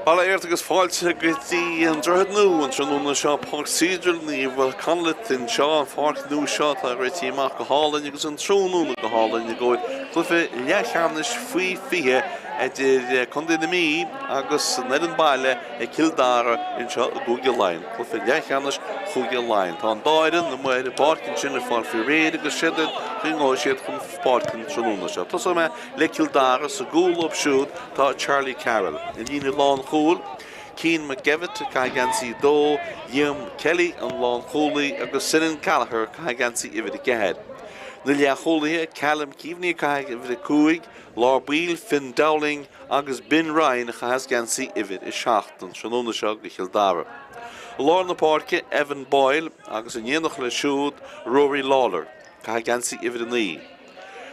Bail ó Dhia ort agus fáilte go dtí an Droichead Nua an tráthnóna seo, Páirc Cedral Naomh Conleth anseo, an pháirc nua seo atá réitithe amach go hálainn agus an tráthnóna go hálainn i gcomhair cluiche leathcheannais faoi 20 idir Contae na Mí agus an fhoireann baile ag Cill Dara anseo i gCúige Laighean. Cluiche leathcheannais Chúige Laighean. Tá an dá fhoireann amuigh ar an bpáirc ansin ag fáil faoi réir agus séard é an chaoi a ngabhfaidh siad chun páirce an tráthnóna seo. Tosóidh mé le Cill Dara sa gcúl leo siúd tá Charlie Carroll. I líne lánchúil, Cian McDevitt ag caitheamh geansaí 2, Liam Kelly an lánchúlaí agus Senan Gallagher ag caitheamh geansaí uimhir 4. Na leathchúlaithe, Callum Keaveney ag caitheamh uimhir 5, lár baill Finn Dowling agus Ben Ryan a chaitheas geansaí uimhir 7 an tráthnóna seo do Chill Dara. I lár na páirce, Evan Boyle agus in éineacht leis siúd, Rory Lawlor, caitheamh geansaí uimhir 9.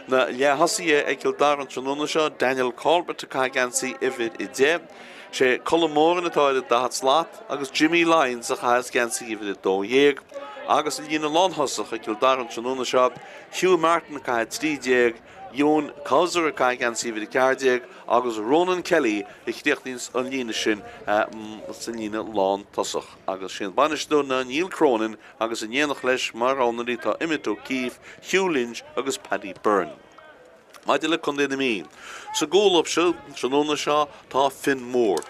Na leath-thosaithe ag Cill Dara an tráthnóna seo, Daniel Colbert ag caitheamh geansaí uimhir 10, sé Colm Moran atá ar an 40 slat agus Jimmy Lyons a chaitheas geansaí uimhir 12 agus i líne lánthosach ag Cill Dara an tráthnóna seo, Hugh Martin ag caitheamh 13, Eoin Couser ag caitheamh geansaí uimhir 14 agus Ronan Kelly a chríochnaíonns an líne sin sa líne lántosach agus sé an bainisteoir ná Neil Cronin agus in éineacht leis mar roghnóirí tá Emmet O'Keefe, Hugh Lynch agus Paddy Byrne. Maidir le Contae na Mí, sa gcúl leo siúd an tráthnóna seo tá Finn Moore.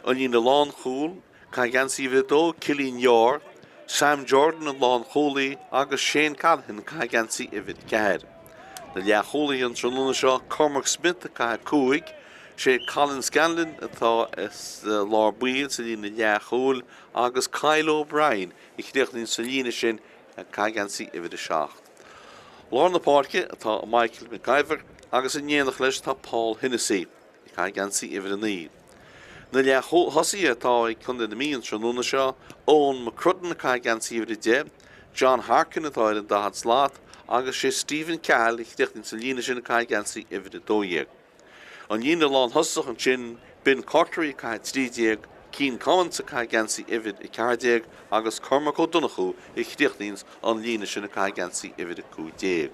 An líne lánchúil, caitheamh geansaí uimhir 2, Cillian Yore, Sam Jordan an lánchúlaí agus Shane Callaghan caitheamh geansaí uimhir 4. Na leathchúlaithe an tráthnóna seo, Cormac Smith ag caitheamh 5, sé Colin Scanlon atá sa lár baill sa líne leathchúil agus Kyle O'Brien a chríochnaíonn sa líne sin ag caitheamh geansaí uimhir 7. Lár na páirce atá Michael McIver agus in éineacht leis tá Paul Hennessy ag caitheamh geansaí uimhir 9. Na leath-thosaithe atá ag Contae na Mí an tráthnóna seo, Eoin McCrudden ag caitheamh geansaí uimhir 10, John Harkin atá ar an 40 slat agus sé Stephen Cahill a chríochnaíonn sa líne sin ag caitheamh geansaí uimhir 12. An líne lánthosach ansin, Ben Corkery ag caitheamh 13, Cian Cummins ag caitheamh geansaí uimhir 14 agus Cormac Ó Donnchú a chríochnaíonns an líne sin ag caitheamh geansaí uimhir 15.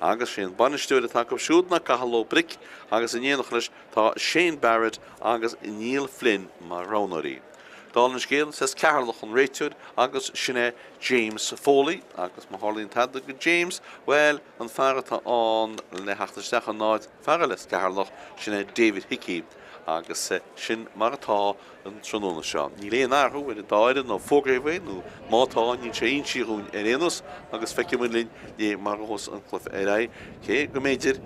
Agus sé an bainisteoir atá acu siúd ná Cathal Ó Bric agus in éineacht leis tá Shane Barrett agus Neil Flynn mar roghnóirí. Dála an scéil, is as Ceatharlach an réiteoir agus sin é James Foley agus má tharlaíonn tada go James, bhuel, An fear atá ann le theacht isteach ina áit, fear eile as Ceatharlach, sin é David Hickey agus sin mar atá an tráthnóna seo. Níl aon athrú ar an dá fhoireann ó fógraíodh é nó má tá, níl sé insithe dhúinn ar aon nós agus feicfidh muid linn le mar a ghabhfas an cluiche ar aghaidh. Cé go mb'fhéidir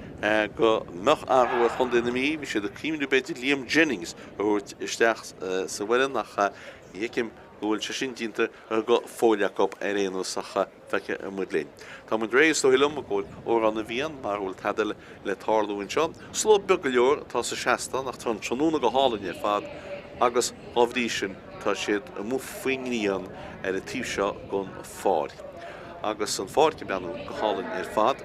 go mbeadh athrú ar chontae na Mí, bhí siad ag cuimhneamh b'fhéidir Liam Jennings a thabhairt isteach sa bhfoireann ach ní fheicim go bhfuil sé sin déanta go fóill acu ar aon nós ach Feicfidh muid linn. Tá muid réidh, is dóigh liom, i gcomhair Amhrán na bhFiann, mara bhfuil tada eile le tarlú anseo. Slua beag go leor atá sa seastán ach tá an tráthnóna go hálainn ar fad agus dá bhrí sin tá siad amuigh faoin ngrian ar an taobh seo den pháirc. Agus an pháirc ag breathnú go hálainn ar fad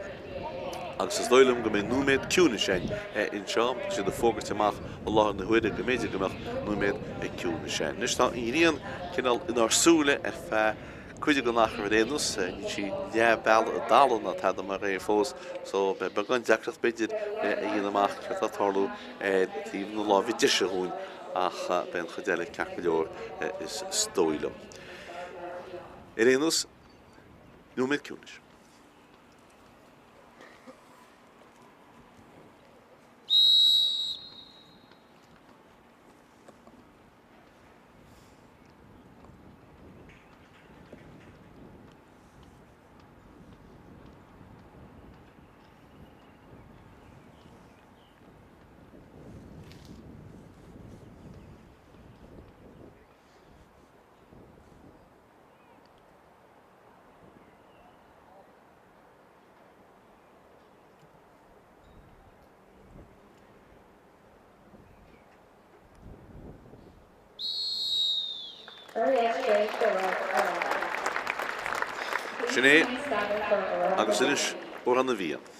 agus is dóigh liom go mbeidh nóiméad ciúnais againn anseo. Tá siad ag fógairt amach i láthair na huaire go mb'fhéidir go mbeadh nóiméad ciúnais againn. Anois tá an ghrian cineál inár súile ar feadh cuid den achar ar aon nós, níl sí leath bealaigh i dtalamh ná tada mar é fós, so beidh beagán deacracht b'fhéidir a dhéanamh amach céard atá ag tarlú ar taobh na láimhe deise dhúinn ach beidh an chuid eile ceart go leor is dóigh liom. Ar aon nós, nóiméad ciúnais. Sin é, agus anois Amhrán na bhFiann.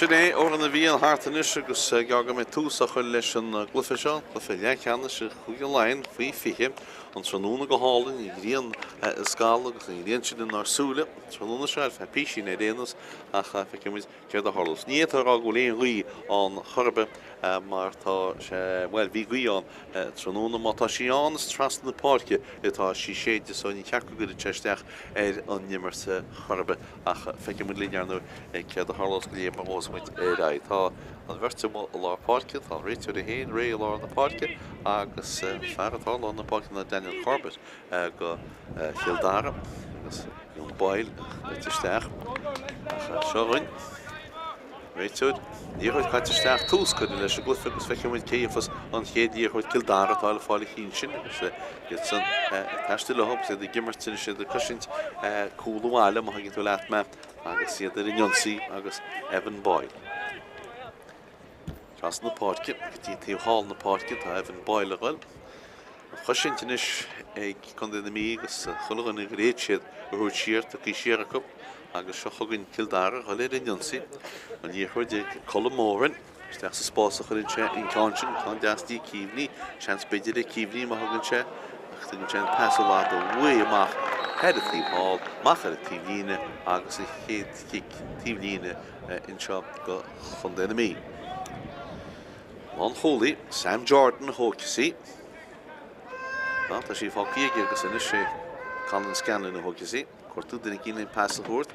Sin é, uair na bhFiann thart anois agus gearr go mbeidh tús á chur leis an gcluiche seo, cluiche leathcheannais Chúige Laighean faoi 20. An tráthnóna go hálainn, an ghrian ag scalladh agus an ghrian sin inár súile an tráthnóna seo ar feadh písín ar aon nós ach feicfidh muid céard a tharlós. Ní fhéadfá a rá go bhfuil aon ghaoth ann chor ar bith mar tá sé, bhuel, bhí gaoth ann tráthnóna. Má tá sí ann is trasna na páirce atá sí ag séideadh so ní ceart go gcuirfeadh sé isteach ar an imirt chor ar bith. Ach feicfidh muid linn, ar ndóigh, céard a tharlós go léir mar a ghabhfas muid ar aghaidh. Tá an bheirt amuigh i lár páirce, tá an réiteoir é féin réidh i lár na páirce agus an fear atá i lár na páirce ná Daniel Corbett go Chill Dara agus Eoin Boyle caite isteach. Ach seo againn. Réiteoir, liathróid caite isteach, tús curtha leis an gcluiche agus feicfidh muid cé a gheofas an chéad liathróid. Cill Dara atá le fáil an chinn sin agus iad san ag taisteal leo agus iad ag imirt anois iad ag cosaint cúl abhaile má thuigeann tú leat mé agus iad ar an ionsaí agus Evan Boyle. Trasna na páirce go dtí taobh thall na páirce tá Evan Boyle a dhul. An chosaint anois ag Contae na Mí agus chuile dhuine gur fhéad siad a thabhairt siar tugtha siar acu agus seo chugainn Cill Dara a dhul ar an ionsaí. An liathróid ag Colm Moran. Isteach sa spás a chuireann sé an ceann sin, ceann deas dtí Keaveney. Seans b'fhéidir ag Keaveney má thugann sé ach tugann sé an pas i bhfad uaidh amach ar an taobh thall, amach ar an taobhlíne agus an chéad chic taobhlíne anseo go Chontae na Mí. Lánchúlaí, Sam Jordan a thógfas í. Tá sí fágtha aige agus anois é Colin Scanlon a thógfas í. Cuartú duine éicint le pas a thabhairt.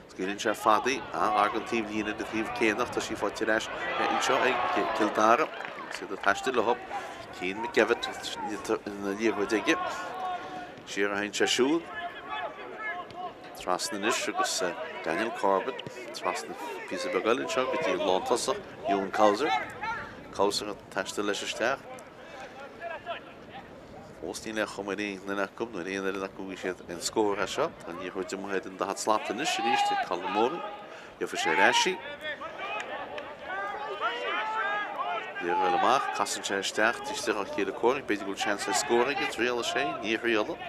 Scaoileann sé fada í. An-ghar don taobhlíne ar an taobh céanna ach tá sí faighte ar ais anseo ag Cill Dara. Agus iad ag taisteal leo. Cian McDevitt an liathróid aige. Siar a théann sé siúd. Trasna anois agus Daniel Corbett trasna píosa beag eile anseo go dtí an lántosach Eoin Couser. Couser ag taisteal leis isteach. Fós níl aon chuma ar aon duine acu nó ar aon fhoireann acu go bhfaighidh siad aon scór as seo. Tá an liathróid amuigh ar an 40 slat anois arís ag Colm Moran. Gheobhaidh sé ar ais í. Iarraidh a fháil amach, casann sé isteach taobh istigh dá chéile comhraic, b'fhéidir go bhfuil seans ar scór aige, triailfidh sé, ní thriailfidh.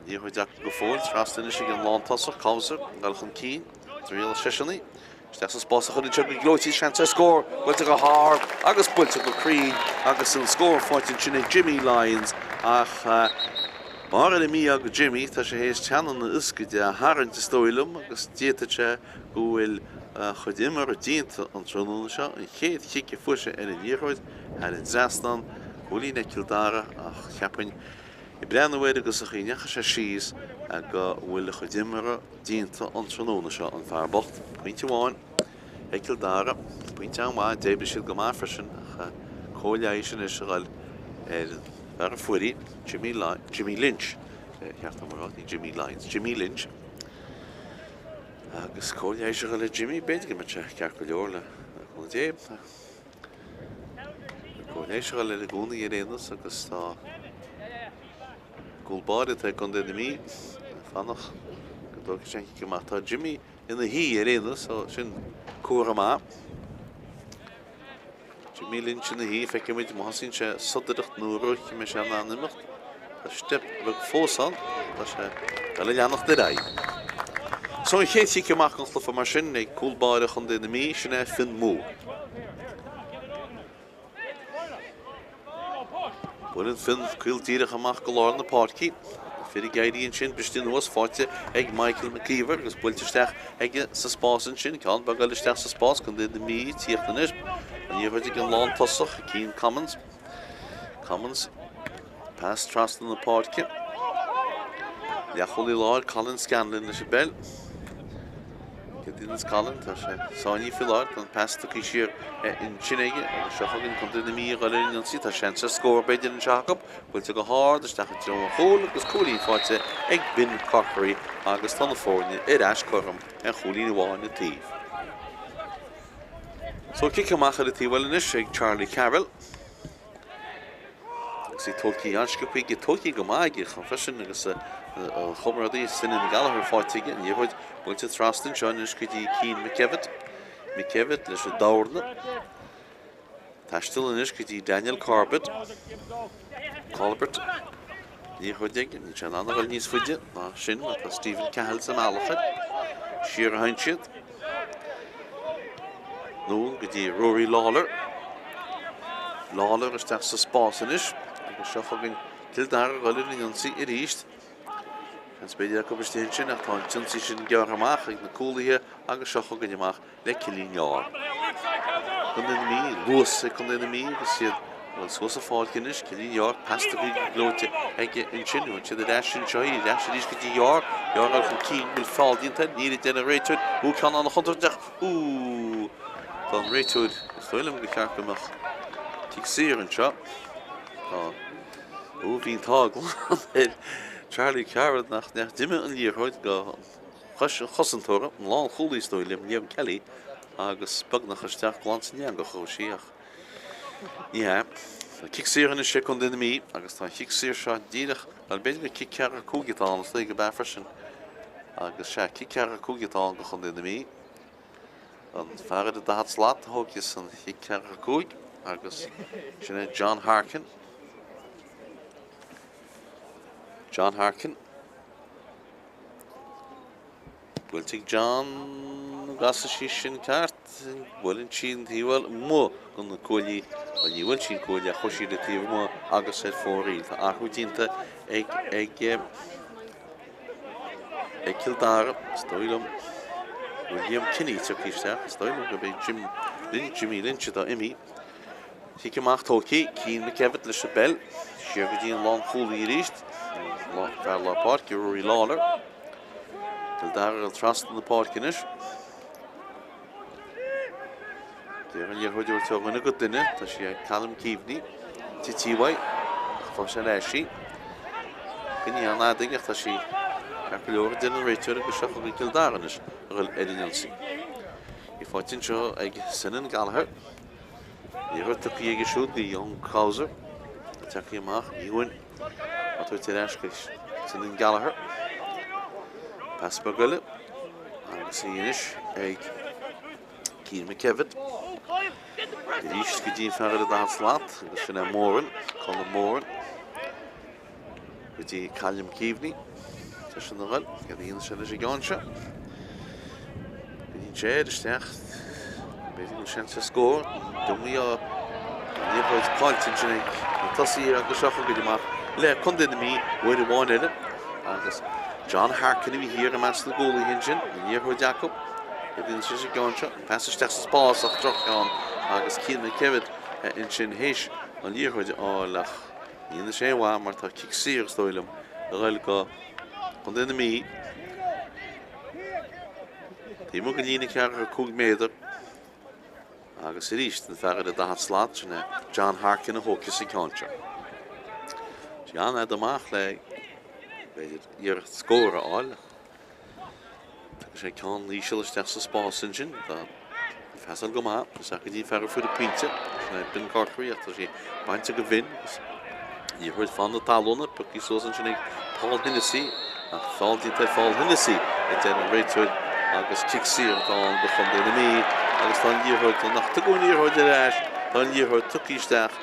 Liathróid acu go fóill, trasna anois ag an lántosach, Couser, ag dul chun cinn, triailfidh seisean í. Isteach sa spás a chuireann sé go gleoite, seans ar scór, buailte go hard agus buailte go cruinn agus an scór faighte ansin ag Jimmy Lyons ach mar ar an mí-ádh do Jimmy, tá sé théis teannán na hioscaide a tharraingt is dóigh liom agus d'fhéadfadh sé go bhfuil a chuid imeartha déanta an tráthnóna seo, an chéad chic a fuair sé ar an liathróid thar an dtrasnán, cúilín ag Cill Dara ach cheapfainn Ag breathnú air agus an chaoi a ndeachaigh sé síos go bhfuil a chuid imeartha déanta an tráthnóna seo, an fear bocht. Pointe amháin ag Cill Dara, pointe an-mhaith, d'oibrigh siad go maith freisin ach cóir leighis anois a dhul ar an bhfear a fuair í, Jimmy Jimmy Lynch, cheart dom a rá, ní Jimmy Lyons, Jimmy Lynch. Agus cóir leighis a dhul ar Jimmy, b'fhéidir go mbeidh sé ceart go leor le cúnamh Dé. Cóir leighis a dhul air i gcónaí ar aon nós agus tá cúl báire atá ag Contae na Mí ag fanacht go dtógfaidh sé an cic amach. Tá Jimmy ina shuí ar aon nós so sin comhartha maith. Jimmy Lynch ina shuí, feicfidh muid má thosaíonn sé ag sodaireacht nó an mbeidh sé in ann imeacht. Tá steip beag fós ann, tá sé ag leanacht ar aghaidh. So an chéad chic amach den chluiche mar sin ag cúl báire Chontae na Mí, sin é Finn Moore. Buaileann Finn caol díreach amach go lár na páirce. Na fir ag éirí ansin, briste anuas, faighte ag Michael McKeever agus buailte isteach aige sa spás ansin. Ceann beag eile isteach sa spás, Contae na Mí ag tíocht anois. An liathróid ag an lántosach, Cian Commons. Commons. Pas trasna na páirce. Leathchúlaí láir, Colin Scanlon leis an bpeil. Céard a dhéananns Colin? Tá sé sáinnithe faoi láthair. Tá an pas tugtha siar ansin aige agus seo chugainn Contae na Mí ag dul ar an ionsaí. Tá seans ar scór b'fhéidir anseo acu. Buailte go hard isteach i dtreo an chúil agus cúilín faighte ag Finn Corkery agus tá na foirne ar ais cothrom ar chúilín amháin an taobh. So cic amach ar an taobh eile anois ag Charlie Carroll. Agus í tógtha an-sciobtha aige, tógtha go maith aige chomh freisin agus a chomrádaí Senan Gallagher faighte aige, an liathróid buailte trasna anseo anois go dtí Cian McKevitt. McKevitt leis an dorna. Taisteal anois go dtí Daniel Corbett. Corbett. Liathróid aige, níl sé in ann a dhul níos faide ná sin mar tá Stephen Cahill sa mbealach air. Siar a théann siad. Anonn go dtí Rory Lawlor. Lawlor isteach sa spás anois agus seo chugainn Cill Dara ag dul ar an ionsaí arís. Seans b'fhéidir acu istigh ansin ach tá an t-ionsaí sin gearrtha amach ag na cúlaithe agus seo chugainn amach le Cillian Yorke. Contae na Mí, luas ag Contae na Mí agus iad ag dul suas an pháirc anois. Cillian Yorke, pas tugtha go gleoite aige ansin. Bhain siad ar ais anseo í, ar ais arís go dtí Yorke. Yorke ag dul chun cinn, bhfuil feall déanta air? Níl a deir an réiteoir. Ú, ceann an-chontúirteach. Ú, tá an réiteoir, is dóigh liom gur cheart go mbeadh cic saor anseo. Tá, ú, bhí an t-ádh glan ar Charlie Carroll nach d'imigh an liathróid go chois an chosantóra, an lánchúlaí is dóigh liom, Liam Kelly, agus beagnach isteach glan san eangach a chuaigh sí ach ní hea. Tá cic saor anois ag Contae na Mí agus tá an chic saor seo díreach, bhuel b'fhéidir gur cic ceathracha 5 atá ann, is dóigh gurb ea freisin. Agus sea, cic ceathracha 5 atá ann do Chontae na Mí. An fear ar an 40 slat a thógfas an chic ceathracha 5 agus sin é John Harkin. John Harkin. Buailte ag John, an gcasfaidh sí sin ceart? Buaileann sí an taobh amuigh de na cuaillí, bhuel ní bhuail sí an cuaille ach chuaigh sí le taobh amuigh agus ar fóraoil. Tá athrú déanta ag ag ag Cill Dara, is dóigh liom go bhfuil Liam Kinney tagtha isteach, is dóigh liom gurb é Jim Lynch, Jimmy Lynch atá imithe. Cic amach tógtha, Cian McKevitt leis an bpeil, siar go dtí an lánchúlaí arís, fear lár páirce, Rory Lawlor. Cill Dara ag dul trasna na páirce anois. Ag iarraidh an liathróid a thabhairt ó dhuine go duine, tá sí ag Callum Keaveney, tite uaidh, ach fuair sé ar ais í. Coinnithe an-fhada aige ach tá sí ceart go leor a deir an réiteoir agus seo chugainn Cill Dara anois a dhul ar an ionsaí. Í faighte anseo ag Senan Gallagher. Liathróid tugtha aige siúd go Jon Couser. Tagtha amach, ní hamháin á tabhairt ar ais go Senan Gallagher. Pas beag eile agus í anois ag Cian McKevitt. Arís go dtí an fear ar an 40 slat agus sin é Moran, Colm Moran. Go dtí Callum Keaveney. Tá sin ag dul. Céard a dhéanann sé leis an gceann seo? Go dtí sé air isteach. B'fhéidir go bhfuil seans ar scór. Diomaí á liathróid caillte ansin ag na tosaithe agus seo chugainn amach le Contae na Mí uair amháin eile. Agus John Harkin a bhí thiar i measc na gcúlaithe ansin, an liathróid acu. Céard a dhéanann sé leis an gceann seo? An pas isteach sa spás ach droch-cheann agus Cian McKevitt ansin théis an liathróid a fháil ach Ní dhéanfaidh sé aon mhaith mar tá cic saor, is dóigh liom, ag dul go Contae na Mí. Taobh amuigh den líne 45 méadar. Agus arís, an fear ar an 40 slat, sin é John Harkin a thógfas an ceann seo. Sé an-fhada amach le, b'fhéidir, iarracht scór a fháil. Tugann sé ceann íseal isteach sa spás ansin. Tá an phasáil go maith. Isteach go dtí an fear a fuair an pointe. Sin é Ben Corkery ach tá sí bainte go bhinn agus liathróid fan na talúna. Pioctha suas ansin ag Paul Hennessy ach feall déanta ar Phaul Hennessy a deir an réiteoir agus cic saor atá ann do Chontae na Mí agus tá an liathróid, nach tugadh an liathróid ar ais, tá an liathróid tugtha isteach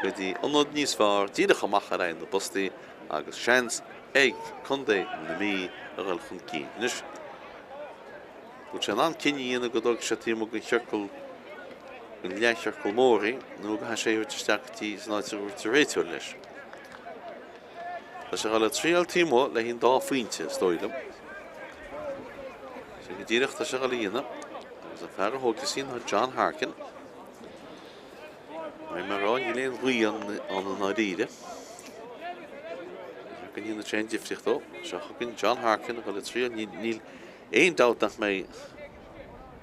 go dtí ionad níos fearr díreach amach ar aghaidh na bpostaí agus seans ag Contae na Mí a dhul chun cinn. Anois, bhfuil sé in ann cinneadh a dhéanamh go dtógfaidh sé taobh amuigh den chiorcal, den leathchiorcal mór í, nó go gcaithfidh sé í a thabhairt isteach go dtí san áit a dhúirt an réiteoir leis. Tá sé ag dul ag triail taobh amuigh le haghaidh an dá phointe, is dóigh liom. Sin go díreach tá sé ag dul a dhéanamh. Agus an fear a thógfas í ná John Harkin. Mar a rá, níl aon ghaoth ann i ndáiríre. Go ndéanfaidh sé aon difríocht dó. Seo chugainn John Harkin ag dul ag triail. Níl aon dabht nach mbeidh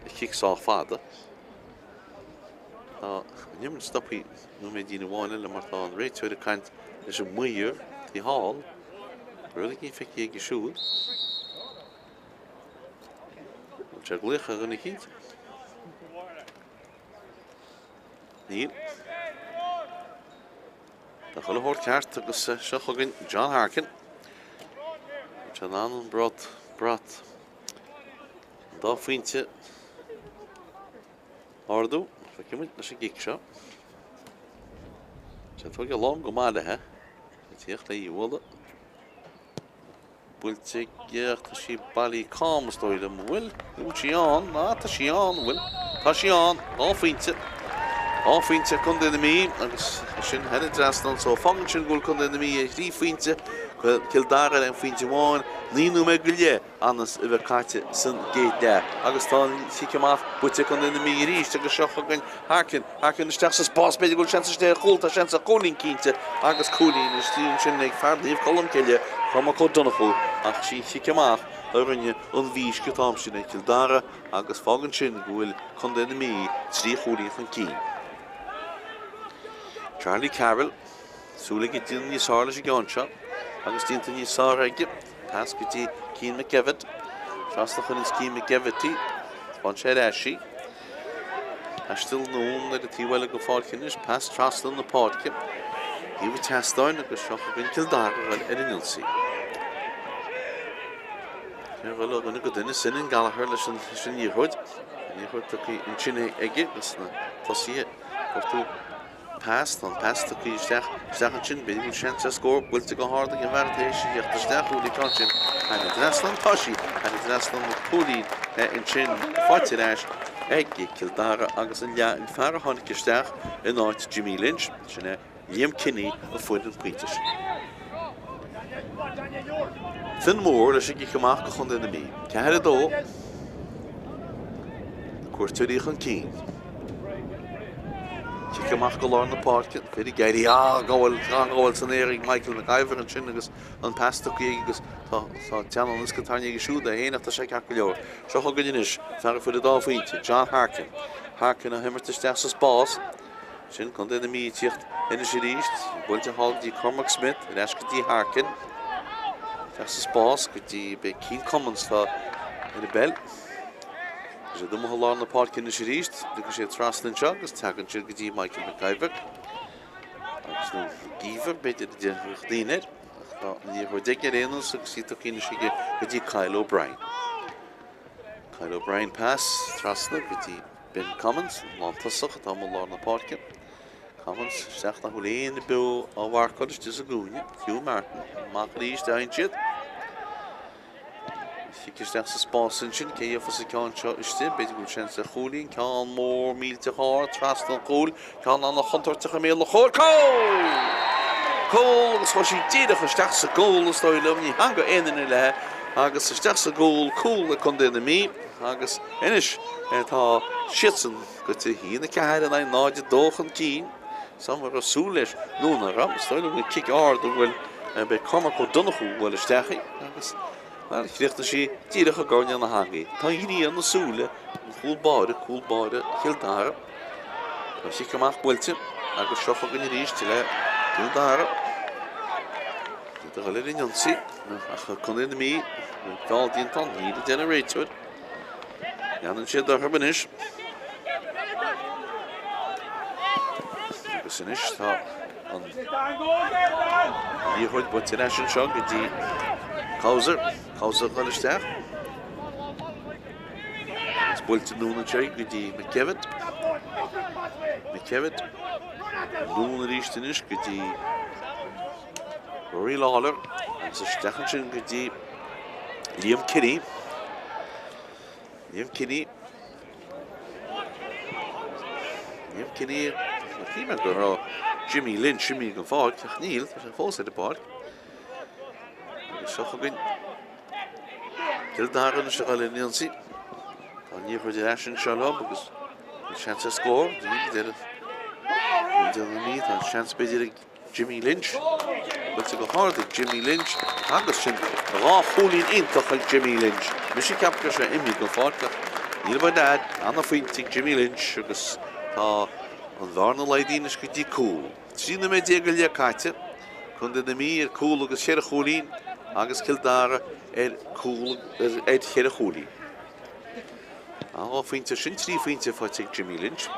a chic sách fada. Tá an imirt stoptha nóiméidín amháin eile mar tá an réiteoir ag caint leis an maor taobh thall. Rud éigin feicthe aige siúd. Bhfuil sé ag glaoch ar dhuine eicínt? Níl. Tá chuile shórt ceart agus seo chugainn John Harkin. Tá sé in ann an brat, brat an dá phointe a ardú. Feicfidh muid leis an gcic seo. Tá sé tógtha lán go maith léi. Ag tíocht léi a bhualadh. Buailte ach tá sí bailí cam is dóigh liom. An bhfuil? An bhfuil sí ann? Á, tá sí ann, an bhfuil? Tá sí ann, 2 phointe. 2 phointe ag Contae na Mí agus sin thar an dtrasnán so fágann sin go bhfuil Contae na Mí ar thrí phointe, Cill Dara ar aon phointe amháin, 9 nóiméad go leith ionas a bheith caite san gcéad leath agus tá an chic amach buaite ag Contae na Mí arís agus seo chugainn Harkin, Harkin isteach sa spás, b'fhéidir go bhfuil seans istigh ar chúl, tá seans ar chúilín cinnte agus cúilín istigh ansin ag fear Naomh Colmcille, Cormac Ó Donnchú ach sí an chic amach a rinne an mhísc an t-am sin ag Cill Dara agus fágann sin go bhfuil Contae na Mí 3 chúilín chun cinn. Charlie Carroll, súil aige déanamh níos fearr leis an gceann seo agus déanta níos fearr aige. Pas go dtí Cian McDevitt. Trasna a chuireanns Cian McDevitt í. Faigheann sé ar ais í. Taisteal anonn ar an taobh eile den pháirc anois. Pas trasna na páirce. Taobh an tseastáin agus seo chugainn Cill Dara ag dul ar an ionsaí. Ar dhul ó dhuine go duine, Senan Gallagher leis an liathróid. An liathróid tugtha ansin aige agus na tosaithe ag cuartú pas. Tá an pas tugtha isteach isteach ansin. B'fhéidir go bhfuil seans ar scór. Buailte go hard ag an bhfear tar éis a theacht isteach. Bhfuil an ceann sin thar an dtrasnán? Tá sí thar an dtrasnán. An cúilín ansin faighte ar ais ag Cill Dara agus an leath an fear a tháinig isteach in áit Jimmy Lynch. Sin é. Liam Kinney a fuair an pointe sin. Finn Moore leis an gcic amach do Chontae na Mí. 4, 2. Na cuairteoirí chun cinn. Cic amach go lár na páirce. Fir ag éirí á gabháil á gabháil san aer ag Michael McIver ansin agus an pas tugtha aige agus tá tá teannán uisce tarraingthe aige siúd é féin ach tá sé ceart go leor. Seo chugainn anois fear a fuair an dá phointe, John Harkin. Harkin á himirt isteach sa spás. Sin Contae na Mí ag tíocht anois arís. Buailte thall go dtí Cormac Smith, ar ais go dtí Harkin. Isteach sa spás go dtí beidh Cian Cummins tá ar an bpeil. Tá siad amuigh i lár na páirce anois arís. Tiocfaidh sé trasna anseo agus tagann siad go dtí Michael McIver. Agus nó McGeever b'fhéidir a déarfadh daoine air. Ach tá an liathróid aige ar aon nós agus í tugtha anois aige go dtí Kyle O'Brien. Kyle O'Brien pas trasna go dtí Ben Cummins, an lántosach atá amuigh i lár na páirce. Cummins isteach nach bhfuil éinne beo á mharcáil istigh sa gcúinne. Hugh Martin amach arís a fhaigheann siad. Cic isteach sa spás ansin, cé a gheofas an ceann seo istigh? B'fhéidir go bhfuil seans ar chúilín, ceann mór millteach ard trasna an chúil, ceann an-chontúirteach i mbéal an chúil. Cúl! Cúl agus chuaigh sí díreach isteach sa gcúl is dóigh liom, ní theangmhaigh aon duine léi agus isteach sa gcúl, cúl ag Contae na Mí agus anois tá siadsan goite 1, 4 in aghaidh 0, 2 chun cinn. San a raibh súil leis nó nach raibh, is dóigh liom gur cic ard a bhuail b'é Cormac Ó Donnchú a bhuail isteach í agus, bhuel, chríochnaigh sí díreach i gcoirnéal na heangaí. Tá an ghrian ina súile an chúl báire, cúl báire Chill Dara. Tá an chic amach buailte agus seo chugainn arís le Cill Dara. Iad ag dul ar an ionsaí ach Contae na Mí, feall déanta ann, níl a deir an réiteoir. Leanann siad orthu anois. Agus anois tá an liathróid buailte ar ais anseo go dtí Couser. Couser ag dul isteach. Agus buailte anonn anseo go dtí McKevitt. McKevitt. Anonn arís anois go dtí Rory Lawlor agus isteach ansin go dtí Liam Kinney. Liam Kinney. Liam Kinney. Shíl mé go raibh Jimmy Lynch imithe den pháirc ach níl, tá sé fós ar an bpáirc. Agus seo chugainn Cill Dara anois ag dul ar an ionsaí. Tá an liathróid ar ais anseo leo agus an seans ar scór. Níl deireadh. Níl deireadh na mí, tá an seans b'fhéidir ag Jimmy Lynch. Buailte go hard ag Jimmy Lynch agus sin 2 chúilín iontach ag Jimmy Lynch. Mise ag ceapadh go raibh sé imithe den pháirc ach níl by dad. Ana-phointe ag Jimmy Lynch agus tá an bhearna laghdaithe anois go dtí cúl. 13 nóiméad go leith caite. Contae na Mí ar cúl agus cheithre chúilín agus Cill Dara ar cúl ar cheithre chúilín. An 2 phointe sin, 3 phointe faighte ag Jimmy Lynch.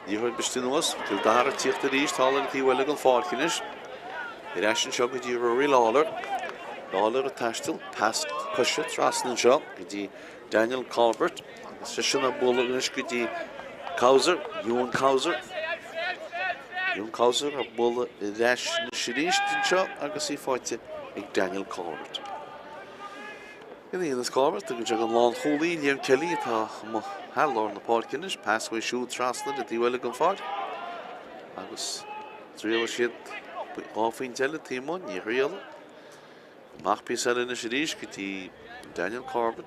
Liathróid briste anuas, Cill Dara ag tíocht arís, thall ar an taobh eile den pháirc anois. Ar ais anseo go dtí Rory Lawlor. Lawlor ag taisteal, pas coise trasna anseo go dtí Daniel Calvert. Agus seisean ag bualadh anois go dtí Couser, Ewan Couser. Ewan Couser ag bualadh ar ais anois arís anseo agus í faighte ag Daniel Calvert. Ionann Corbett, tugann sé don lánchúlaí, Liam Kelly, atá amuigh thar lár na páirce anois, pas uaidh siúd trasna ar an taobh eile den pháirc agus triailfidh siad 2 phointe eile taobh amuigh, ní thriailfidh. Amach píosa eile anois arís go dtí Daniel Corbett,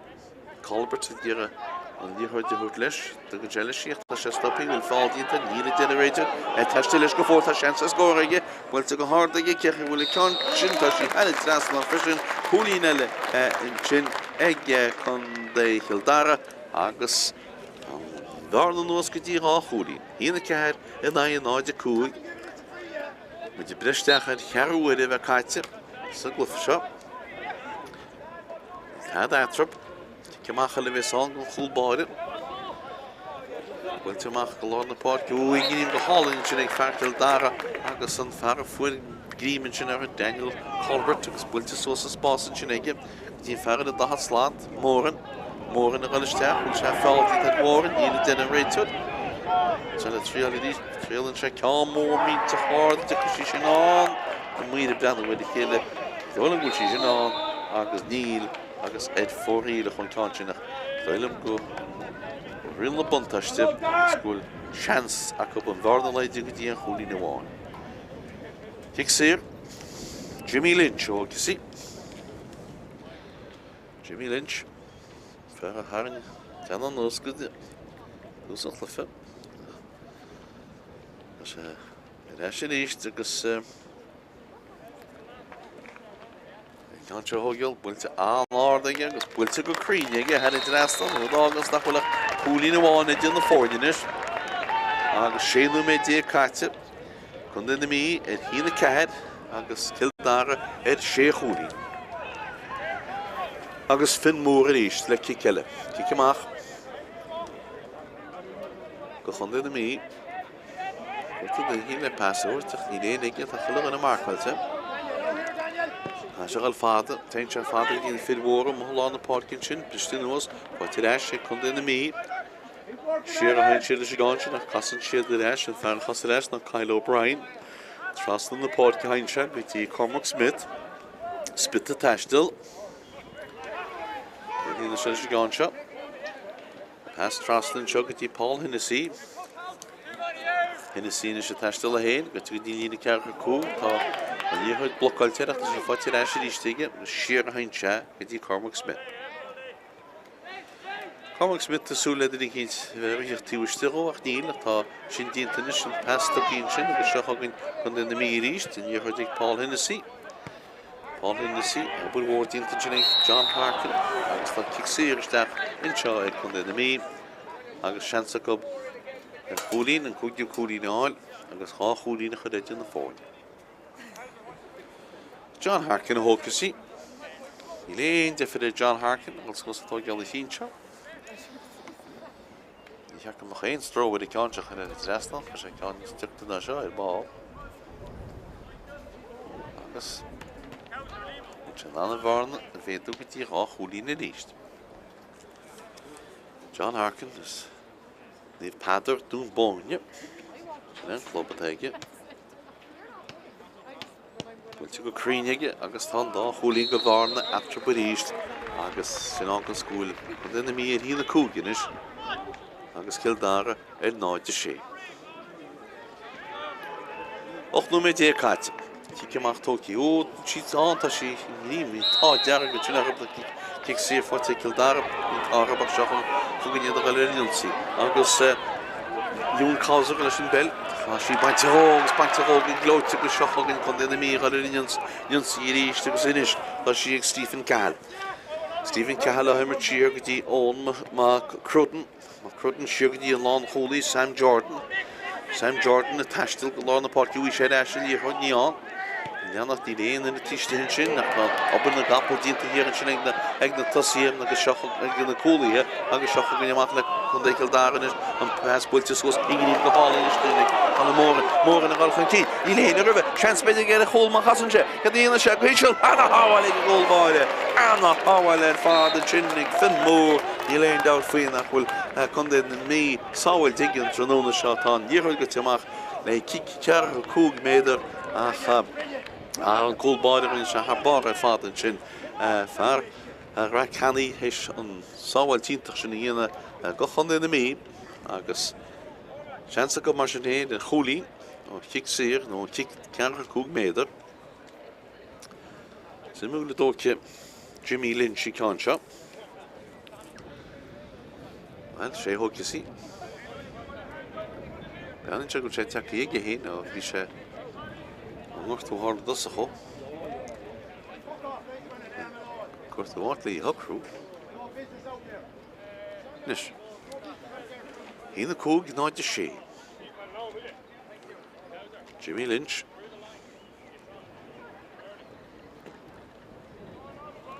Colbert ag iarraidh an liathróid a thabhairt leis. Tugann sé leis í ach tá sé stoptha, bhfuil feall déanta, níl a deir an réiteoir. Ag taisteal leis go fóill, tá seans ar scór aige. Buailte go hard aige, cé chaoi bhfuil an ceann sin, tá sí thar an trasnán freisin. Cúilín eile ansin ag Contae Chill Dara agus an bhearna anuas go dtí 2 chúilín. 1-4 in aghaidh 0-5. Muid ag breith isteach ar cheathrú uaire a bheith caite sa gcluiche seo. Tada eatarthu. Cic amach eile a bheas ann don chúl báire. Buailte amach go lár na páirce. Ó, greim go hálainn ansin ag fear Chill Dara agus an fear a fuair greim ansin air, Daniel Colbert, agus buailte suas sa spás ansin aige. Go dtí an fear ar an 40 slat, Moran. Moran ag dul isteach, bhfuil sé feall déanta ar Mhoran, níl a deir an réiteoir. Seo le triail arís, triaileann sé ceann mór millteach ard, an dtiocfaidh sí sin ann? Na maoir ag breathnú ar a chéile, is dóigh liom go bhfuil sí sin ann agus níl agus ar fóraoil a chuaigh an ceann sin ach is dóigh liom go bhfuil riail na buntáiste agus go bhfuil seans acu an bhearna a laghdú go dtí an chúilín amháin. Cic saor, Jimmy Lynch ó Kissy. Jimmy Lynch, fear a tharraing ceann anuas go tús an chluiche. Tá sé ar ais arís agus an ceann seo a thógáil, buailte an-ard aige agus buailte go cruinn aige thar an dtrasnán, rud a fháganns nach bhfuil ach cúilín amháin idir na foirne anois. Agus 16 nóiméad caite. Contae na Mí ar 1-4 agus Cill Dara ar 6 chúilín. Agus Finn Moore arís le cic eile. Cic amach go Chontae na Mí. Cuirtear duine le pas a thabhairt ach níl aon aige, tá chuile dhuine marcáilte. Tá sé ag dul fada, téann sé fada go dtí na fir mhóra amuigh i lár na páirce ansin, briste anuas, faighte ar ais ag Contae na Mí. Siar a théann siad leis an gceann sin ach casann siad ar ais, an fear a chas ar ais ná Kyle O'Brien. Trasna na páirce a théann sé go dtí Cormac Smith. Smith ag taisteal. Céard a dhéanfaidh sé leis an gceann seo? Pas trasna anseo go dtí Paul Hennessy. Hennessy anois ag taisteal é féin go dtí líne 45. Tá an liathróid blocáilte air ach tá sé faighte ar ais arís aige agus siar a théann sé go dtí Cormac Smith. Cormac Smith ag súil le duine eicínt a bheith ag ritheacht taobh istigh dhó ach níl, ach tá sin déanta anois, an pas tugtha ansin agus seo chugainn Contae na Mí arís, an liathróid ag Paul Hennessy. Paul Hennessy, obair mhór déanta ansin ag John Harkin agus tá cic saor isteach anseo ag Contae na Mí agus seans acu ar chúilín, an cúigiú cúilín a fháil agus 2 chúilín a chur idir na foirne. John Harkin a thógfas í. Níl aon deifir ar John Harkin a dhul suas ag tógáil an chinn seo. Ní cheart go mbeadh aon stró ar an gceann seo a chur ar an dtrasnán, chuir sé ceann níos diocta ná seo ar ball. Agus tá sé in ann an bhearna a mhéadú go dtí 2 chúilín arís. John Harkin as Naomh Peadar, Dún Bóinne. Sin é an club atá aige. Buailte go cruinn aige agus tá an dá chúilín de bhearna eatarthu arís agus sin fháganns go bhfuil Contae na Mí ar 1-5 anois agus Cill Dara ar 0-6. 18 nóiméad caite. Cic amach tógtha. Ó, sí ann, tá sí i ngreim. Bhí an t-ádh dearg ansin orthu tá cic saor faighte ag Cill Dara. Bhí an t-ádh orthu ach seo chugainn iad a dhul ar an ionsaí. Agus Ewan Couser leis an bpeil. Tá sí bainte dhó agus bainte dhó go gleoite agus seo chugainn Contae na Mí a dhul ar an ionsaí arís agus anois tá sí ag Stephen Cahill. Stephen Cahill á himirt siar go dtí Eoin Mac Crudden. Mac Crudden siar go dtí an lánchúlaí Sam Jordan. Sam Jordan ag taisteal go lár na páirce bhí sé ar ais an liathróid ní ann. Leanach níl aon duine taobh istigh ansin ach tá obair na gcapall déanta thiar ansin ag na ag na tosaithe agus seo ag na cúlaithe agus seo chugainn amach le Contae Chill Dara anois an pas buailte suas i ngreim go hálainn istigh ag Conor Moran. Moran ag dul chun cinn. Níl éinne roimhe. Seans b'fhéidir aige ar an chúl má chasann sé. Cad a dhéanfaidh sé go híseal? Ana-shábháil ag an gcúl báire. Ana-shábháil ar fad ansin ag Finn Moore. Níl aon dabht faoi nach bhfuil Contae na Mí sábháilte aige an tráthnóna seo. Tá an liathróid gaibhte amach le cic 45 méadar ach an cúl báire rinne sé thar barr ar fad ansin. Fear. Rath Canny théis an sábháilt iontach sin a dhéanamh do chontae na Mí agus seans acu mar sin féin ar chúilín ó chic saor nó ó chic ceathracha 5 méadar. Suimiúil an dtógfaidh Jimmy Lynch an ceann seo. Bhuel, sé a thógfas í. Breathnaíonn sé go bhfuil sé tagtha aige féin ó bhí sé an ngortú a tharla i dtosach dhó. Gortú áit le í a shocrú. Anois, 1 5 0 6. Jimmy Lynch.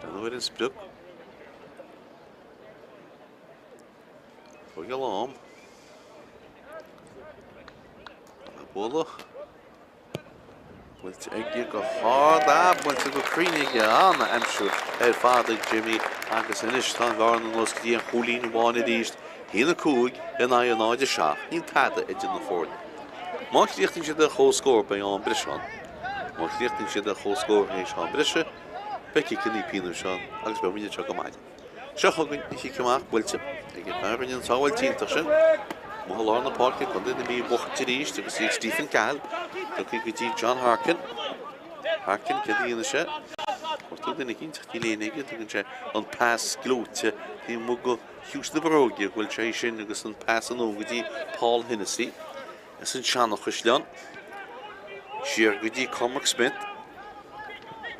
Breathnú ar an sprioc. Chuig a lám. A bualadh. Buailte aige go hard, ah, buailte go cruinn aige, an-aimsiú ar fad ag Jimmy agus anois tá an bhearna anuas go dtí an chúilín amháin arís, 1-5 in aghaidh 0-7, níl tada idir na foirne. Má chríochnaíonn siad ar chomhscór beidh am breise ann. Má chríochnaíonn siad ar chomhscór théis am breise, beidh ciceanna pionóis ann agus beidh muid anseo go maidin. Seo chugainn an chic amach buailte ag an bhfear a rinne an tsábháilt iontach sin. Amuigh i lár na páirce, Contae na Mí ag buachaint arís agus í ag Stephen Cahill. Tugtha go dtí John Harkin. Harkin, céard a dhéanfaidh sé? Cuartú duine eicínt ach níl éinne aige. Tugann sé an pas gleoite taobh amuigh go chiumhais na bróige go bhfuil sé sin agus an pas anonn go dtí Paul Hennessy as an Seanachaisleán. Siar go dtí Cormac Smith.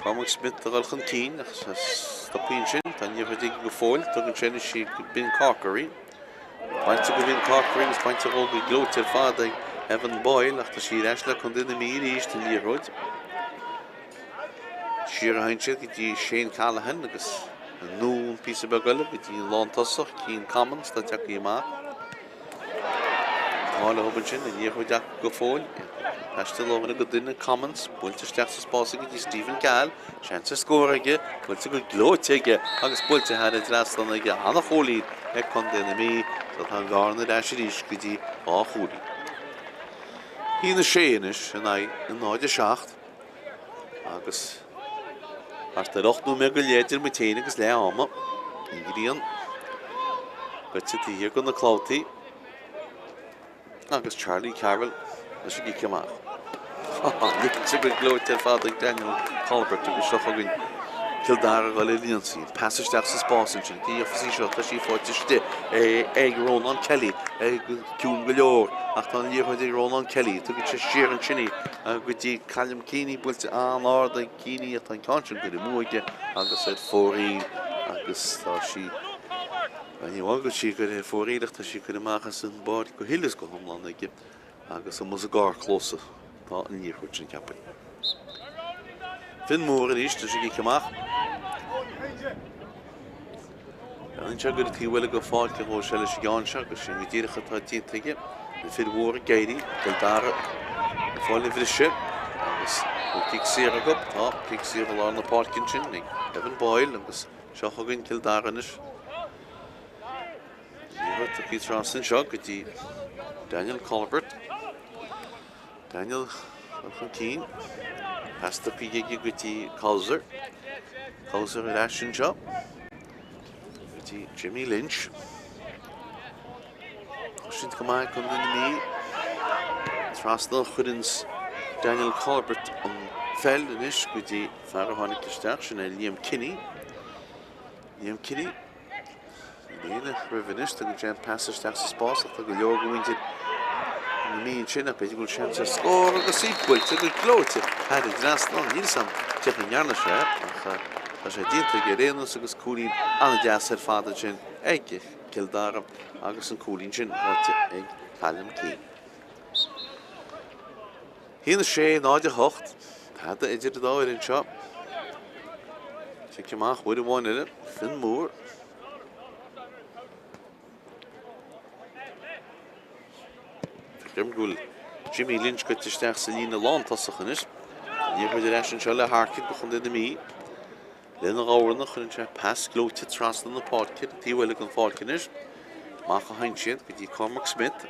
Cormac Smith a dhul chun cinn ach stopfaidh ansin. Tá an liathróid aige go fóill. Tugann sé anois í go Ben Corkery. Bainte go Ben Corkery agus bainte dhó go gleoite ar fad ag Evan Boyle ach tá sí ar ais le Contae na Mí arís an liathróid. Siar a théann siad go dtí Shane Callaghan agus anonn píosa beag eile go dtí an lántosach, Cian Commons, tá tagtha amach. Tá le hobair ansin, an liathróid acu go fóill. Taisteal ó dhuine go duine, Commons, buailte isteach sa spás go dtí Stephen Cahill, seans ar scór aige, buailte go gleoite aige agus buailte thar an dtrasnán aige, an-chúilín ag Contae na Mí, so tá an bhearna ar ais arís go dtí 2 chúilín. 1-6 anois in aghaidh 0-7. Agus thart ar 8 nóiméad go leith idir muid féin agus leath ama, an ghrian goite taobh thiar de na clabhtaí agus Charlie Carroll leis an gcic amach. Ligte go gleoite ar fad ag Daniel Colbert agus seo chugainn Cill Dara ag dul ar an ionsaí. Pas isteach sa spás ansin. Cé a gheofas í seo? Tá sí faighte istigh ag Rónán Kelly. Ciúin go leor ach tá an liathróid ag Rónán Kelly. Tugann sé siar ansin í go dtí Colm Keaney, buailte an-ard ag Keaney ach tá an ceann sin curtha amú aige agus ar fóraoil agus tá sí, ní amháin go bhfuil sí curtha ar fóraoil ach tá sí curtha amach as an bpáirc go huile is go hiomlán aige agus amuigh sa gcarrchlós atá an liathróid sin, ceapaim. Finn Moore arís leis an gcic amach. Breathnaíonn sé gur an taobh eile den pháirc a ghabhfaidh sé leis an gceann seo agus sin go díreach atá déanta aige. Na fir mhóra ag éirí, Cill Dara ag fáil an bhriseadh agus bhfuil cic saor acu. Tá cic saor i lár na páirce ansin ag Evan Boyle agus seo chugainn Cill Dara anois. Liathróid tugtha trasna anseo go dtí Daniel Colbert. Daniel chun cinn. Pas tugtha aige go dtí Couser. Couser ar ais anseo. Go dtí Jimmy Lynch. Cosaint go maith ag Contae na Mí. Trasna a chuireann Daniel Colbert an pheil anois go dtí fear a tháinig isteach, sin é Liam Kinney. Liam Kinney. Níl éinne roimhe anois, tugann sé an pas isteach sa spás ach tá go leor de mhuintir na Mí ansin ach b'fhéidir go bhfuil seans ar scór agus í buailte go gleoite thar an dtrasnán. Níl 'fhios a'm cén chaoi a ndearna sé ach tá sé déanta aige ar aon nós agus cúilín an-deas ar fad ansin ag Cill Dara agus an cúilín sin faighte ag Callum Keane. 1, 6, 0, 8. Tada idir an dá fhoireann seo. Cic amach uair amháin eile. Finn Moore. Feicim go bhfuil Jimmy Lynch goite isteach sa líne lántosach anois. Liathróid ar ais anseo le Harkin do Chontae na Mí. Lena dhorn a chuireann sé pas gleoite trasna na páirce, an taobh eile den pháirc anois. Amach a théann siad go dtí Cormac Smith.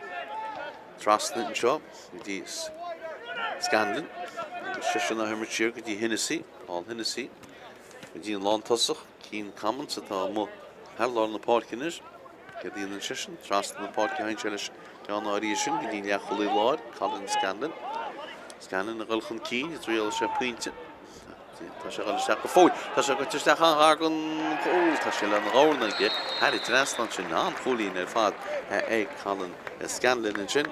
Trasna anseo go dtí Scanlon. Agus seisean á imirt siar go dtí Hennessy, Paul Hennessy, go dtí an lántosach. Cian Commins atá amuigh thar lár na páirce anois. Céard a dhéanann seisean? Trasna na páirce a théann sé leis an gceann áirithe sin go dtí an leathchúlaí láir, Colin Scanlon. Scanlon ag dul chun cinn, ag triail sé pointe. Tá sé ag dul isteach go fóill. Tá sé goite isteach an-ghar don chúl. Tá sé lena dhorn aige thar an trasnán sin. An-chúilín ar fad ag Colin Scanlon ansin.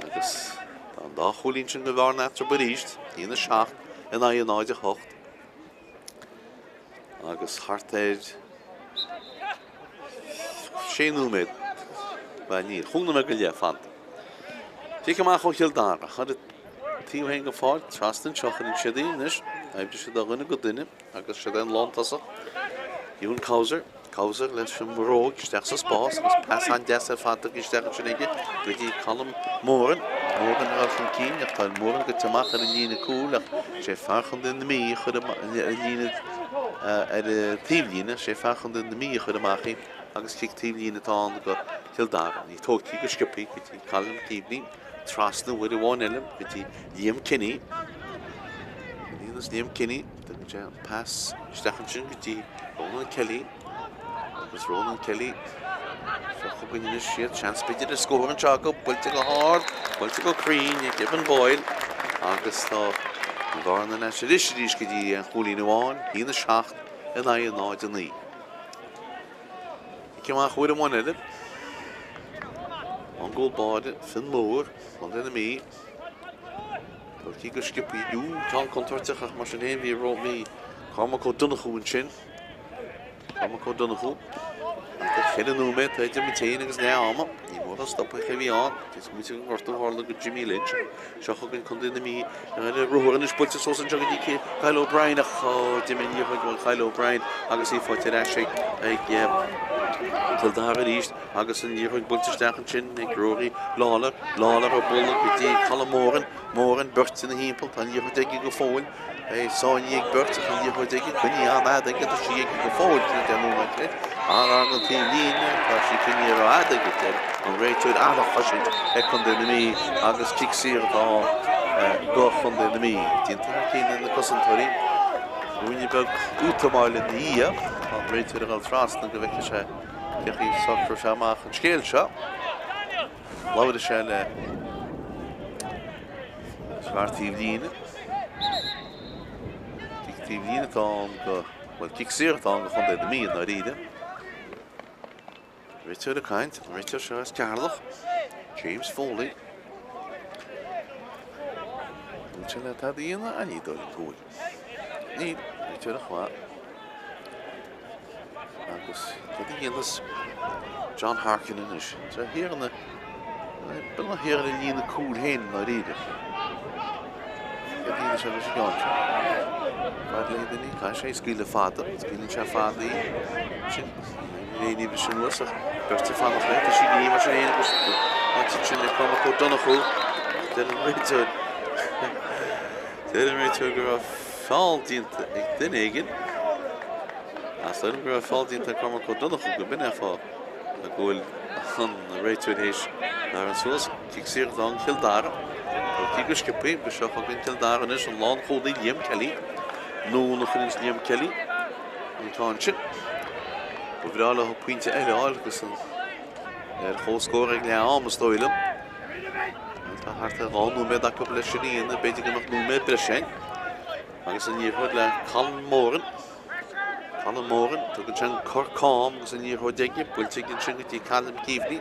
Agus tá an dá chúilín sin de bhearna eatarthu arís. 1-7 in aghaidh 0-8. Agus thart ar sé nóiméad, bhuel níl, chúig nóiméad go leith fanta. Cic amach ó Chill Dara, thar an taobh féin den pháirc, trasna anseo, cuireann siad í anois, oibreoidh siad ó dhuine go duine agus siad ar an lántosach, Ewan Couser. Couser leis an mbróg isteach sa spás agus pas an-deas ar fad tugtha isteach ansin aige go dtí Colm Moran. Moran ag dul chun cinn ach tá Moran goite amach ar an líne cúil ach sé fear chontae na Mí a chuir ar an líne ar an taobhlíne, sé fear chontae na Mí a chuir amach í agus cic taobhlíne atá ann do Chill Dara. Í tógtha go sciobtha go dtí Colm Keaveney. Trasna uair amháin eile go dtí Liam Kinney. Agus Liam Kinney, tugann sé an pas isteach ansin go dtí Ronan Kelly. Agus Ronan Kelly, seo chugainn anois iad, seans b'fhéidir ar scór anseo acu, buailte go hard, buailte go cruinn ag Evan Boyle. Agus tá an bhearna ar ais arís arís go dtí an chúilín amháin, 1-7 in aghaidh 0-9. Cic amach uair amháin eile. Ón gcúl báire, Fionn Moore, Contae na Mí. Tugtha go sciobtha, Ú, ceann contúirteach ach mar sin féin bhí ró bhí Cormac Ó Donnchú ansin. Cormac Ó Donnchú. Ach ceithre nóiméad tá idir muid féin agus leath ama. Ní mór an stopadh a bhí ann. Is muid an gortú a tharla go Jimmy Lynch. Seo chugainn Contae na Mí ar an ruathar anois buailte suas anseo go dtí Kyle O'Brien ach d'imigh an liathróid ó Kyle O'Brien agus í faighte ar ais ag Cill Dara arís agus an liathróid buailte isteach ansin ag Rory Lawlor. Lawlor ag bualadh go dtí Colm Moran. Moran beirt ina thimpeall. Tá an liathróid aige go fóill. É sáinnithe ag beirt ach an liathróid aige, coinnithe an-fhada aige, tá sí aige go fóill, ní deich nóiméad leis, an-ghar don taobhlíne, tá sí coinnithe rófhada aige, deir an réiteoir, an-chosaint ag Contae na Mí agus cic saor atá ann do Chontae na Mí. Déanta thar cinn ag na cosantóirí. Ruainne beag útamáil ina dhiaidh, tá an réiteoir ag dul trasna go bhfeicfidh sé cén chaoi a socróidh sé amach an scéal seo. Labhróidh sé le fear taobhlíne. Cic taobhlíne atá ann go, bhuel, cic saor atá ann do Chontae na Mí i ndáiríre. Réiteoir ag caint, an réiteoir seo as Ceatharlach, James Foley. Níl sé le tada a dhéanamh, ní dóigh liom go bhfuil. Níl, réiteoir a chomh Agus cad a dhéanfas John Harkin anois? Tá thiar ina, beagnach thiar ar a líne cúil féin i ndáiríre. Cad a dhéanfaidh sé leis an gceann seo? Fad le duine, caithfidh sé scaoileadh fada, scaoileann sé fada í. Sin, níl aon ní bhris anuas ach beirt ag fanacht léi, tá sí gníomh mar sin féin agus áit ansin ag Cormac Ó Donnchú. Deir an réiteoir, deir an réiteoir go raibh feall déanta ag duine éigin. Is dóigh liom go raibh feall déanta ag Cormac Ó Donnchú go b'in é an fáth go bhfuil an réiteoir théis tarraingt suas. Cic saor atá ann Cill Dara. Tugtha go sciobtha agus seo chugainn Cill Dara anois an lánchúlaí Liam Kelly. Anonn a chuireanns Liam Kelly an ceann sin. Ba bhreá leo pointe eile a fháil agus an ar chomhscór ag leath am is dóigh liom. Tá thart ar 2 nóiméad acu leis sin a dhéanamh, b'fhéidir go mbeadh nóiméad breise ann. Agus an liathróid le Colin Moran. Colin Moran, tugann sé an cor cam agus an liathróid aige, buailte aige ansin go dtí Colin Keaveney.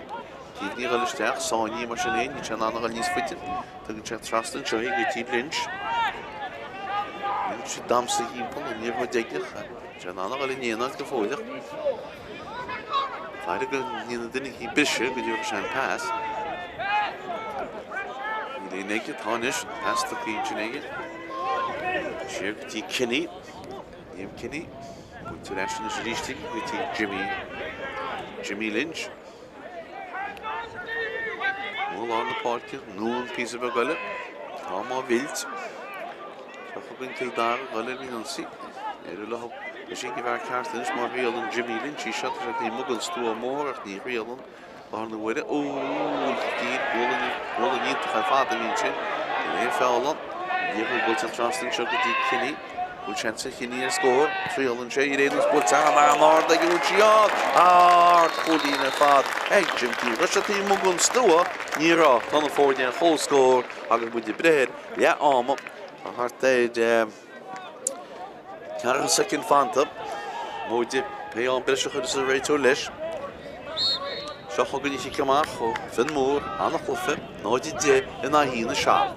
Keaveney ag dul isteach, sáinnithe mar sin féin, níl sé in ann a dhul níos faide. Tugann sé trasna anseo í go dtí Lynch. Lynch ag damhsa thimpeall, an liathróid aige, níl sé in ann a dhul in aon áit go fóilleach. Faire go ndéanfaidh duine éicint briseadh go dtabharfaidh sé an pas. Níl aon aige, tá anois, an pas tugtha ansin aige. Siar go dtí Kinney. Liam Kinney. Buailte ar ais anois arís aige go dtí Jimmy. Jimmy Lynch. Ó lár na páirce, anonn píosa beag eile. Tá má mhilt. Seo chugainn Cill Dara ag dul ar an ionsaí. Éirigh leo. Is é an fear ceart anois má thriaileann Jimmy Lynch í seo. Tá sé taobh amuigh den stua mór ach ní thriaileann láthair na huaire. Ó, dtír, gualainn, gualainn iontach ar fad a bhí ansin. Níl aon feall ann. Liathróid buailte trasna anseo go dtí Kinney. Bhfuil seans ag Chinny ar scór? Triaileann sé ar aon nós buailte an-ard aige bhfuil sí ann? Ard-chúilín ar fad ag Jim Keane. Raibh sé taobh amuigh den stua? Ní raibh. Tá na foirne ar comhscór agus muid ag breith ar leath ama. Tá thart ar 40 soicind fanta. Móide pé am breise a chuirfeas an réiteoir leis. Seo chugainn an chic amach ó Fionn Moore, an-chluiche, 0-10 in aghaidh 1-7.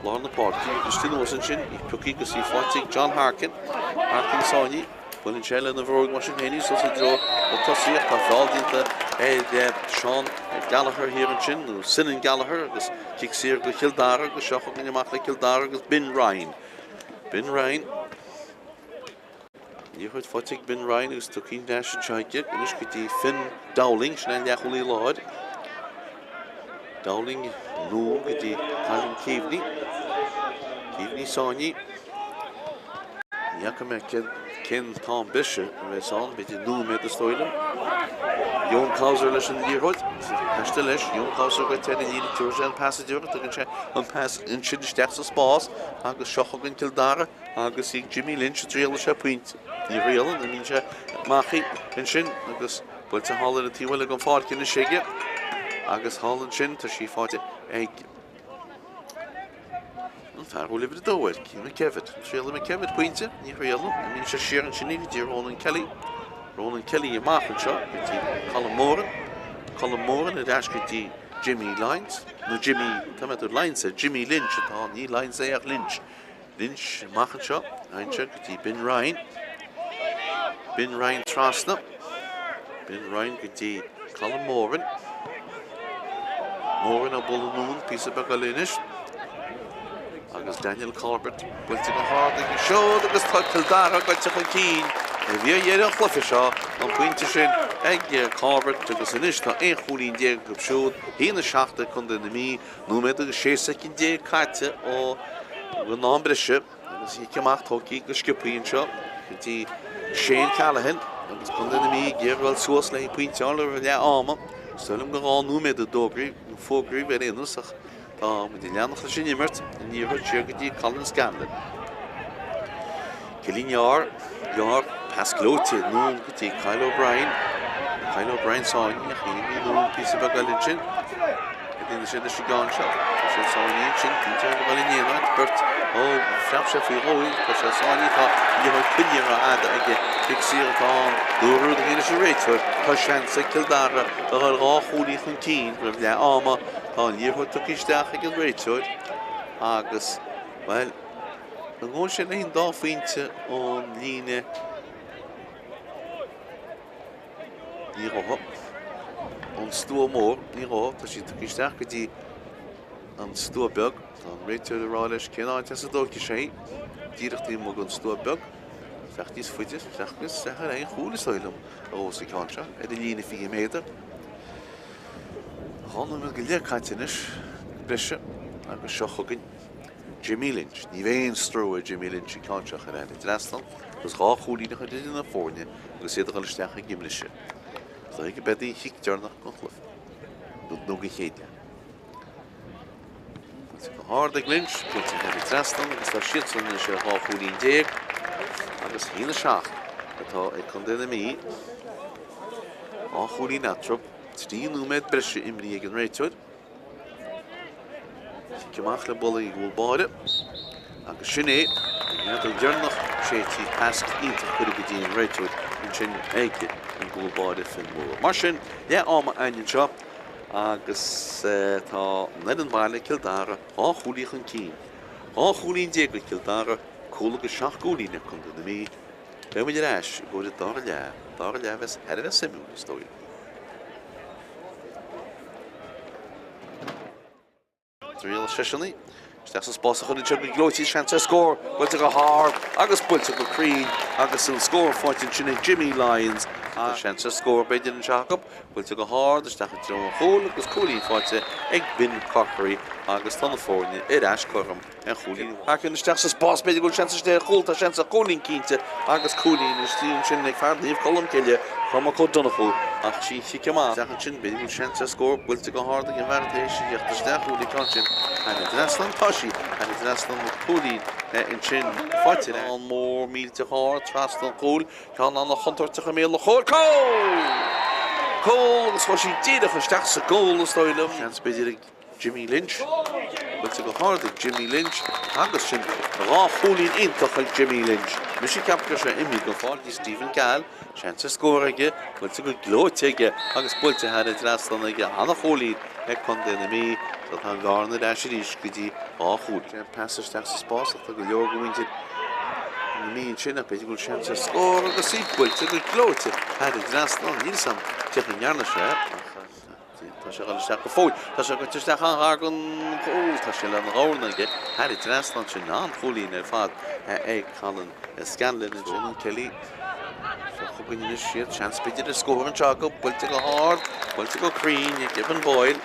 Lár na páirce, briste anuas ansin, í pioctha agus í faighte ag John Harkin. Harkin sáinnithe, buaileann sé lena bhróig mar sin féin í suas i dtreo na tosaíocht. Tá feall déanta ar Seán Gallagher thiar ansin, nó Senan Gallagher, agus cic saor go Cill Dara agus seo chugainn amach le Cill Dara agus Ben Ryan. Ben Ryan. Liathróid faighte ag Ben Ryan agus tugtha ar ais anseo aige anois go dtí Finn Dowling, sin é an leathchúlaí láir. Dowling anonn go dtí Colin Keaveney. Keaveney sáinnithe. Ní fhaca mé cén t-am breise a bheas ann, b'fhéidir nóiméad is dóigh liom. Eoin Couser leis an liathróid, aiste leis, Eoin Couser goite ar an líne, tabharfaidh sé an pas a dúradh, tugann sé an pas ansin isteach sa spás agus seo chugainn Cill Dara. Agus ag Jimmy Lynch a dtriaileann sé pointe. Ní thriaileann, imíonn sé amach ansin agus buailte thall ar an taobh eile den pháirc anois aige. Agus thall ansin tá sí faighte ag an fear a bhfuil uimhir 2 air, Cian McKevitt. An dtriailfidh McKevitt pointe? Ní thriaileann. Imíonn sé siar ansin í go dtí Ronan Kelly. Ronan Kelly amach anseo go dtí Colm Moran. Colm Moran ar ais go dtí Jimmy Lyons. Nó Jimmy, tá mé ag Lyons é, Jimmy Lynch atá, ní Lyons é ach Lynch. Lynch amach anseo, anseo go dtí Ben Ryan. Ben Ryan trasna. Ben Ryan go dtí Colm Moran. Moran á bualadh anonn, píosa beag eile anois. Agus Daniel Corbett buailte go hard aige siúd agus tá Cill Dara goite chun cinn i bhfíordheireadh an chluiche seo, an pointe sin ag Corbett agus anois tá 11 chúilín acu siúd, 1-7 ag Contae na Mí. Nóiméad agus 16 soicind caite ó an am breise agus cic amach tógtha go sciobtha anseo go dtí Shane Callaghan agus Contae na Mí ag iarraidh dul suas le pointe a fháil roimh leath ama. Is dóigh liom gur 2 nóiméad a d'fhógraíodh, nó fógraíodh ar aon nós ach tá muid ag leanacht leis an imirt, an liathróid siar go dtí Colin Scanlon. Cillian Yar, Yar, pas gleoite anonn go dtí Kyle O'Brien. Kyle O'Brien sáinnithe ach imíonn anonn píosa beag eile ansin. Cad a dhéanfaidh sé leis an gceann seo? Tá sé sáinnithe ansin, cinnte ar dhul in aon áit, beirt ó phreab sé faoi dhó í, tá sé sáinnithe, tá liathróid coinnithe rófhada aige, cic saor atá ann, dúradh rud éigin leis an réiteoir, tá seans ag Cill Dara a dhul dhá chúilín chun cinn roimh leath ama, tá an liathróid tugtha isteach ag an réiteoir agus, bhuel, An ngabhann sé le an dá phointe ón líne? Ní ghabhfaidh. Ón stua mór, ní ghabhfaidh. Tá sí tugtha isteach go dtí an stua beag. Tá an réiteoir ag rá leis cén áit as a dtógfaidh sé í. Díreach taobh amuigh den stua beag. Isteach níos faide, isteach agus isteach ar aon chúl is dóigh liom a ghabhfas an ceann seo ar an líne 20 méadar. 2 nóiméad go leith caite anois breise agus seo chugainn Jimmy Lynch. Ní bheidh aon stró ar Jimmy Lynch an ceann seo a chur thar an trasnán agus 2 chúilín a chur idir na foirne agus iad a dhul isteach ag imrise. Is dóigh go mbeidh an chic deireanach den chluiche, nó den chéad leath. Buailte go hard ag Lynch, buailte thar an trasnán agus tá siadsan anois ar 12 chúilín agus 1-7 atá ag Contae na Mí. 2 chúilín eatarthu, 3 nóiméad breise imrithe ag an réiteoir. Cic amach le bualadh ag an gcúl báire agus sin é an fheadóg dheireanach séidte, pas iontach curtha go dtí an réiteoir ansin ag an gcúl báire Finn Moore. Mar sin, leath ama againn anseo agus tá an fhoireann baile, Cill Dara, 2 chúilín chun cinn. 12 chúilín ag Cill Dara, cúl agus 7 gcúilín ag Contae na Mí. Beidh muid ar ais i gcomhair an dara leath, dara leath a bheas thar a bheith suimiúil, is dóigh liom. Thriail seisean í. Isteach sa spás a chur anseo go gleoite, seans ar scór, buailte go hard agus buailte go cruinn agus an scór faighte ansin ag Jimmy Lyons. Tá seans ar scór b'fhéidir anseo acu, buailte go hard isteach i dtreo an chúil agus cúilín faighte ag Ben Corkery agus tá na foirne ar ais cothrom. Ar chúilín Harkin isteach sa spás, b'fhéidir go bhfuil seans istigh ar chúl, tá seans ar chúilín cinnte agus cúilín istigh ansin ag fear Naomh Colm Cille, Cormac Ó Donnchú, ach sí an chic amach isteach ansin, b'fhéidir go bhfuil seans ar scór, buailte go hard ag an bhfear tar éis a theacht isteach, bhuail an ceann sin thar an trasnán, tá sí. Thar an dtrasnán na cúilín ansin faighte. Ceann mór millteach ard trasna an chúil. Ceann an-chontúirteach i mbéal an chúil. Cúl! Cúl agus chuaigh sí díreach isteach sa gcúl is dóigh liom. Seans b'fhéidir ag Jimmy Lynch. Buailte go hard ag Jimmy Lynch agus sin dhá chúilín iontach ag Jimmy Lynch. Mise ag ceapadh go raibh sé imithe go fóill dtí Stephen Cahill. Seans ar scór aige, buailte go gleoite aige agus buailte thar an dtrasnán aige. An-chúilín ag contae na Mí. So tá an bhearna ar ais arís go dtí dhá chúilín. Pas isteach sa spás ach tá go leor de mhuintir na Mí ansin ach b'fhéidir go bhfuil seans ar scór agus í buailte go gleoite thar an dtrasnán. Níl 'fhios a'm cén chaoi a ndearna sé ach. Tá sé ag dul isteach go fóill. Tá sé goite isteach an-ghar don chúl. Tá sé lena dhorn aige thar an dtrasnán sin. An-chúilín ar fad ag Colin Scanlon ansin. Ronan Kelly. Seo chugainn anois iad. Seans b'fhéidir ar scór anseo acu. Buailte go hard, buailte go cruinn ag Evan Boyle.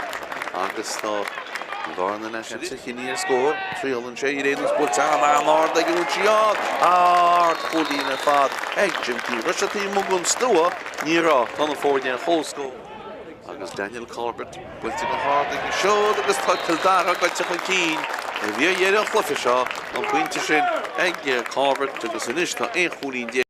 Agus tá an bhearna anois ar chinneadh ar scór. Triaileann sé ar aon nós buailte an-ard ag Uchian. Ard-chúilín ar fad ag Jim Keane. Raibh sé taobh amuigh den stua? Ní raibh. Tá na foirne ar comhscór. Agus Daniel Corbett buailte go hard aige siúd agus tá Cill Dara goite chun cinn i bhfíordheireadh an chluiche seo, an pointe sin ag Corbett agus anois tá 11 chúilín.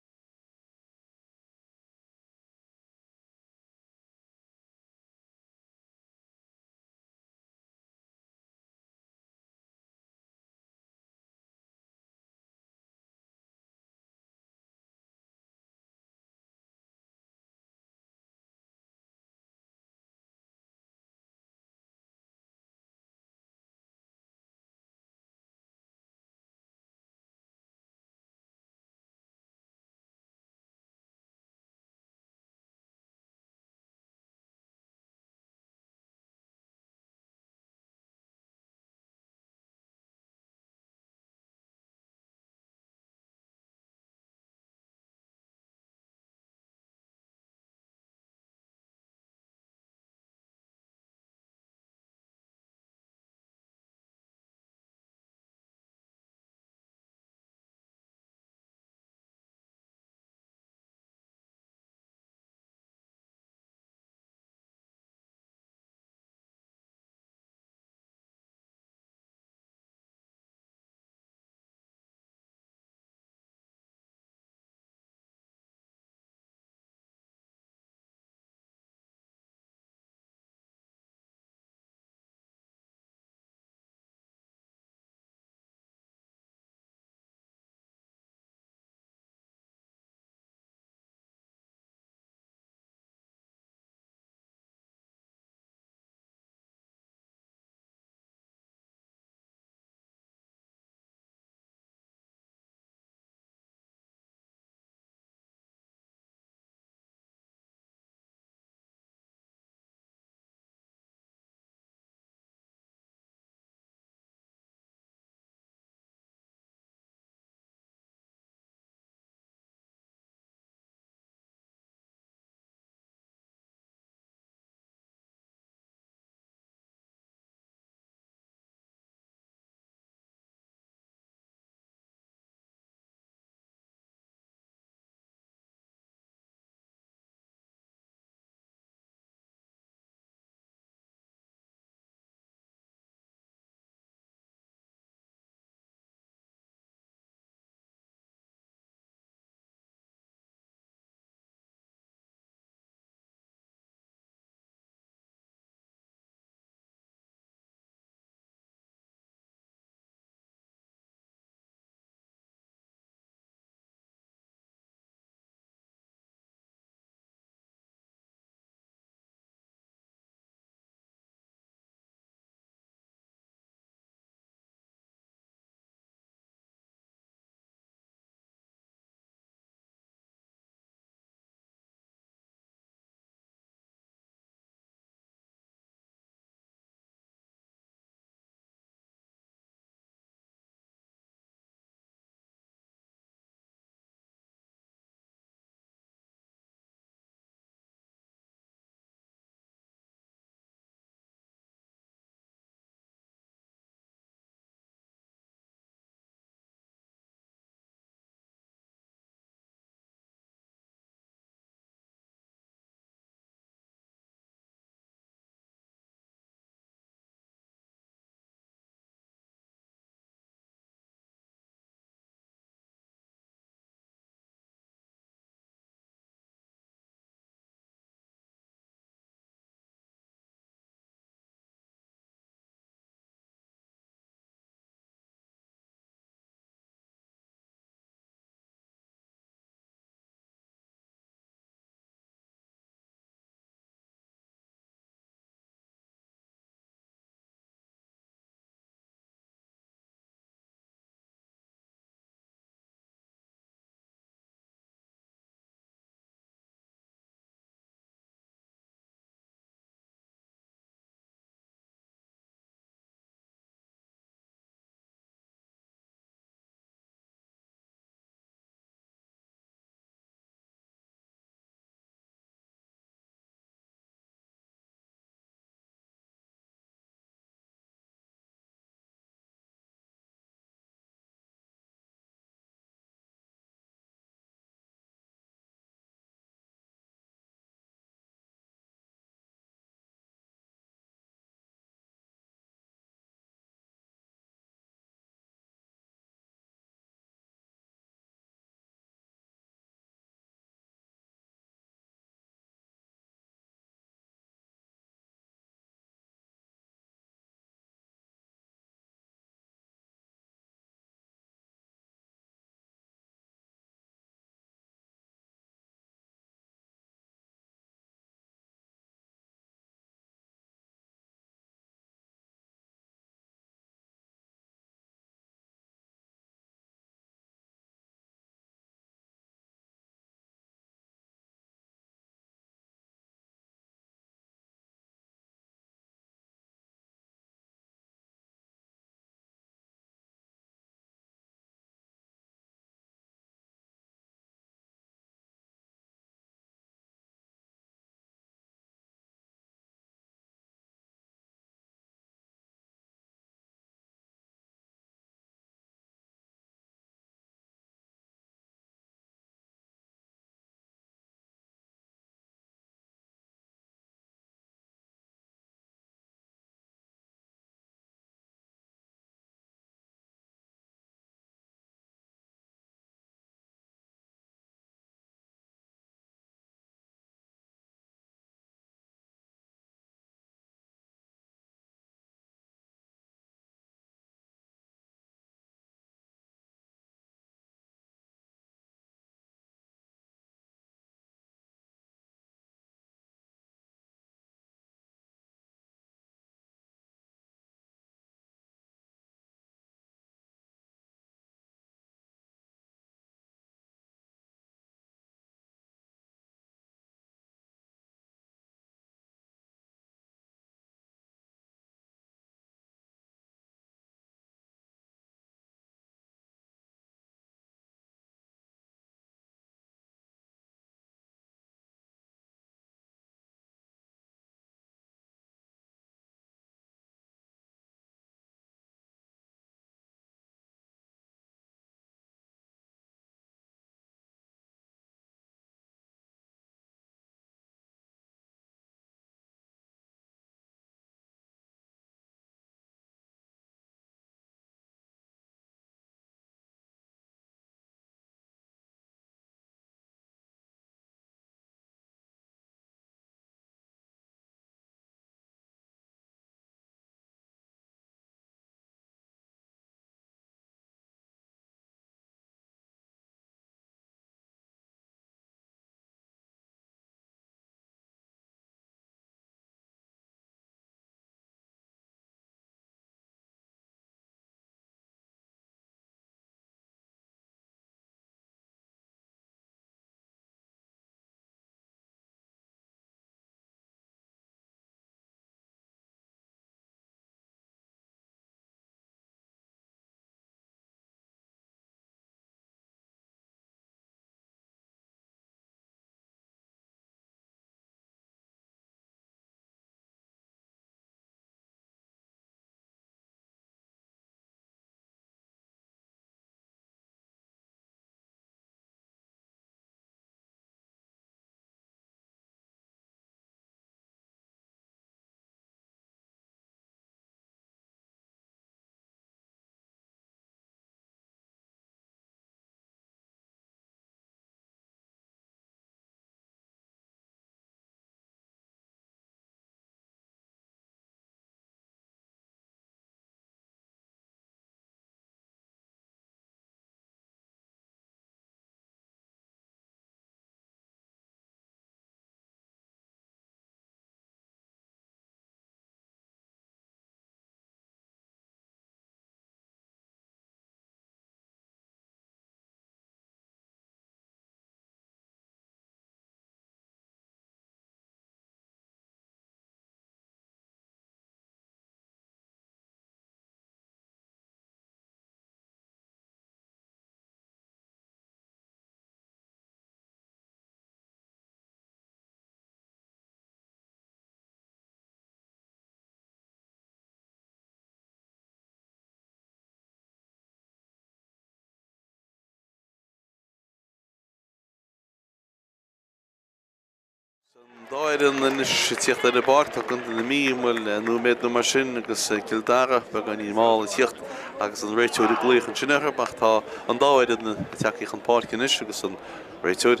An dá fhoireann anois ag tíocht ar an bpáirc. Tá Contae na Mí an bhfuil nóiméad nó mar sin agus Cill Dara beagáinín mall ag tíocht agus an réiteoir ag glaoch ansin orthu ach tá an dá fhoireann tagtha chun páirce anois agus an réiteoir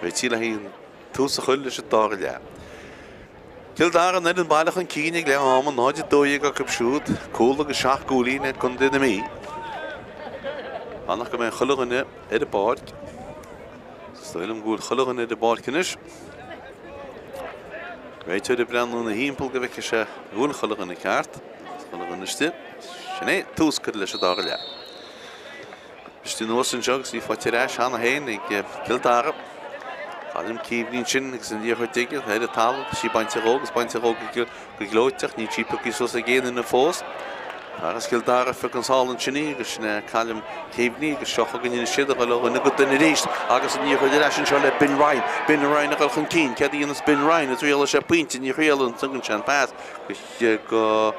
réitithe le haghaidh an tús a chur leis an dara leath. Cill Dara an fhoireann baile chun cinn ag leath ama, 0-12 acu siúd, cúl agus 7 gcúilín ag Contae na Mí. Fanacht go mbeidh chuile dhuine ar an bpáirc. Is dóigh liom go bhfuil chuile dhuine ar an bpáirc anois. Réiteoir ag breathnú ina thimpeall go bhfeicfidh sé go bhfuil chuile dhuine ceart. Chuile dhuine istigh. Sin é, tús curtha leis an dara leath. Briste anuas anseo agus í faighte ar ais cheana féin ag Cill Dara. Colm Keaveney ansin agus an liathróid aige ar an talamh. Tá sí bainte dhó agus bainte dhó go gleoite ach níl sí pioctha suas ag aon duine fós. Agus Cill Dara ag piocadh sall ansin í agus sin é Colm Keaveney agus seo chugainn anois iad ag dul ó dhuine go duine arís agus an liathróid ar ais anseo le Ben Ryan. Ben Ryan ag dul chun cinn. Céard a dhéanfas Ben Ryan? An dtriailfidh sé pointe? Ní thriaileann. Tugann sé an pas go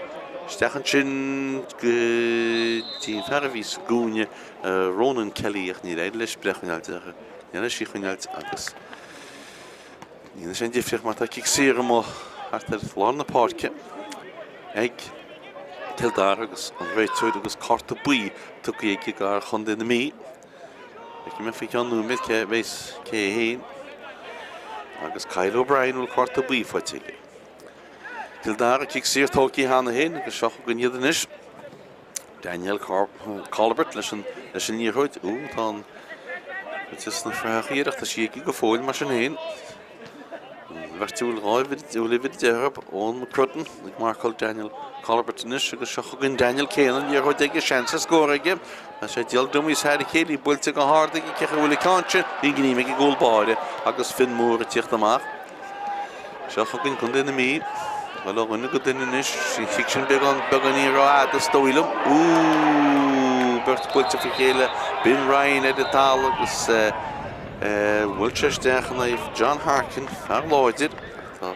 isteach ansin go dtí an fear a bhí sa gcúinne, Ronan Kelly, ach níor éirigh leis breith a choinneáilt uirthi. Níor éirigh leis í a choinneáilt agus ní dhéanfaidh sé aon difríocht mar tá cic saor amuigh thart ar lár na páirce ag Cill Dara agus an réiteoir agus cárta buí tugtha aige do fhear Chontae na Mí. Feicfidh mé faoi cheann nóiméad cé a bheas cé féin agus Kyle O'Brien a bhfuil cárta buí faighte aige. Cill Dara, cic saor tógtha cheana féin agus seo chugainn iad anois. Daniel Colbert leis an leis an liathróid. Ú, tá an cuid sna fraitheacha ach tá sí aige go fóill mar sin féin. An bheirt a bhfuil 2 uimhir, a bhfuil uimhir 10 orthu, Eoin McCrudden ag marcáil Daniel Colbert anois agus seo chugainn Daniel céanna, an liathróid aige, seans ar scór aige. Tá sé ag dul dummies thar a chéile, í buailte go hard aige, cé chaoi a bhfuil an ceann sin? Bhí an gníomh ag an gcúl báire agus Finn Moore ag tíocht amach. Seo chugainn Contae na Mí. Bhuel, ó dhuine go duine anois. An chic sin beagán, beagáinín rófhada is dóigh liom. Úúú! Beirt buailte faoi chéile. Ben Ryan ar an talamh agus bhuail sé isteach in aghaidh John Harkin, fear láidir. Tá,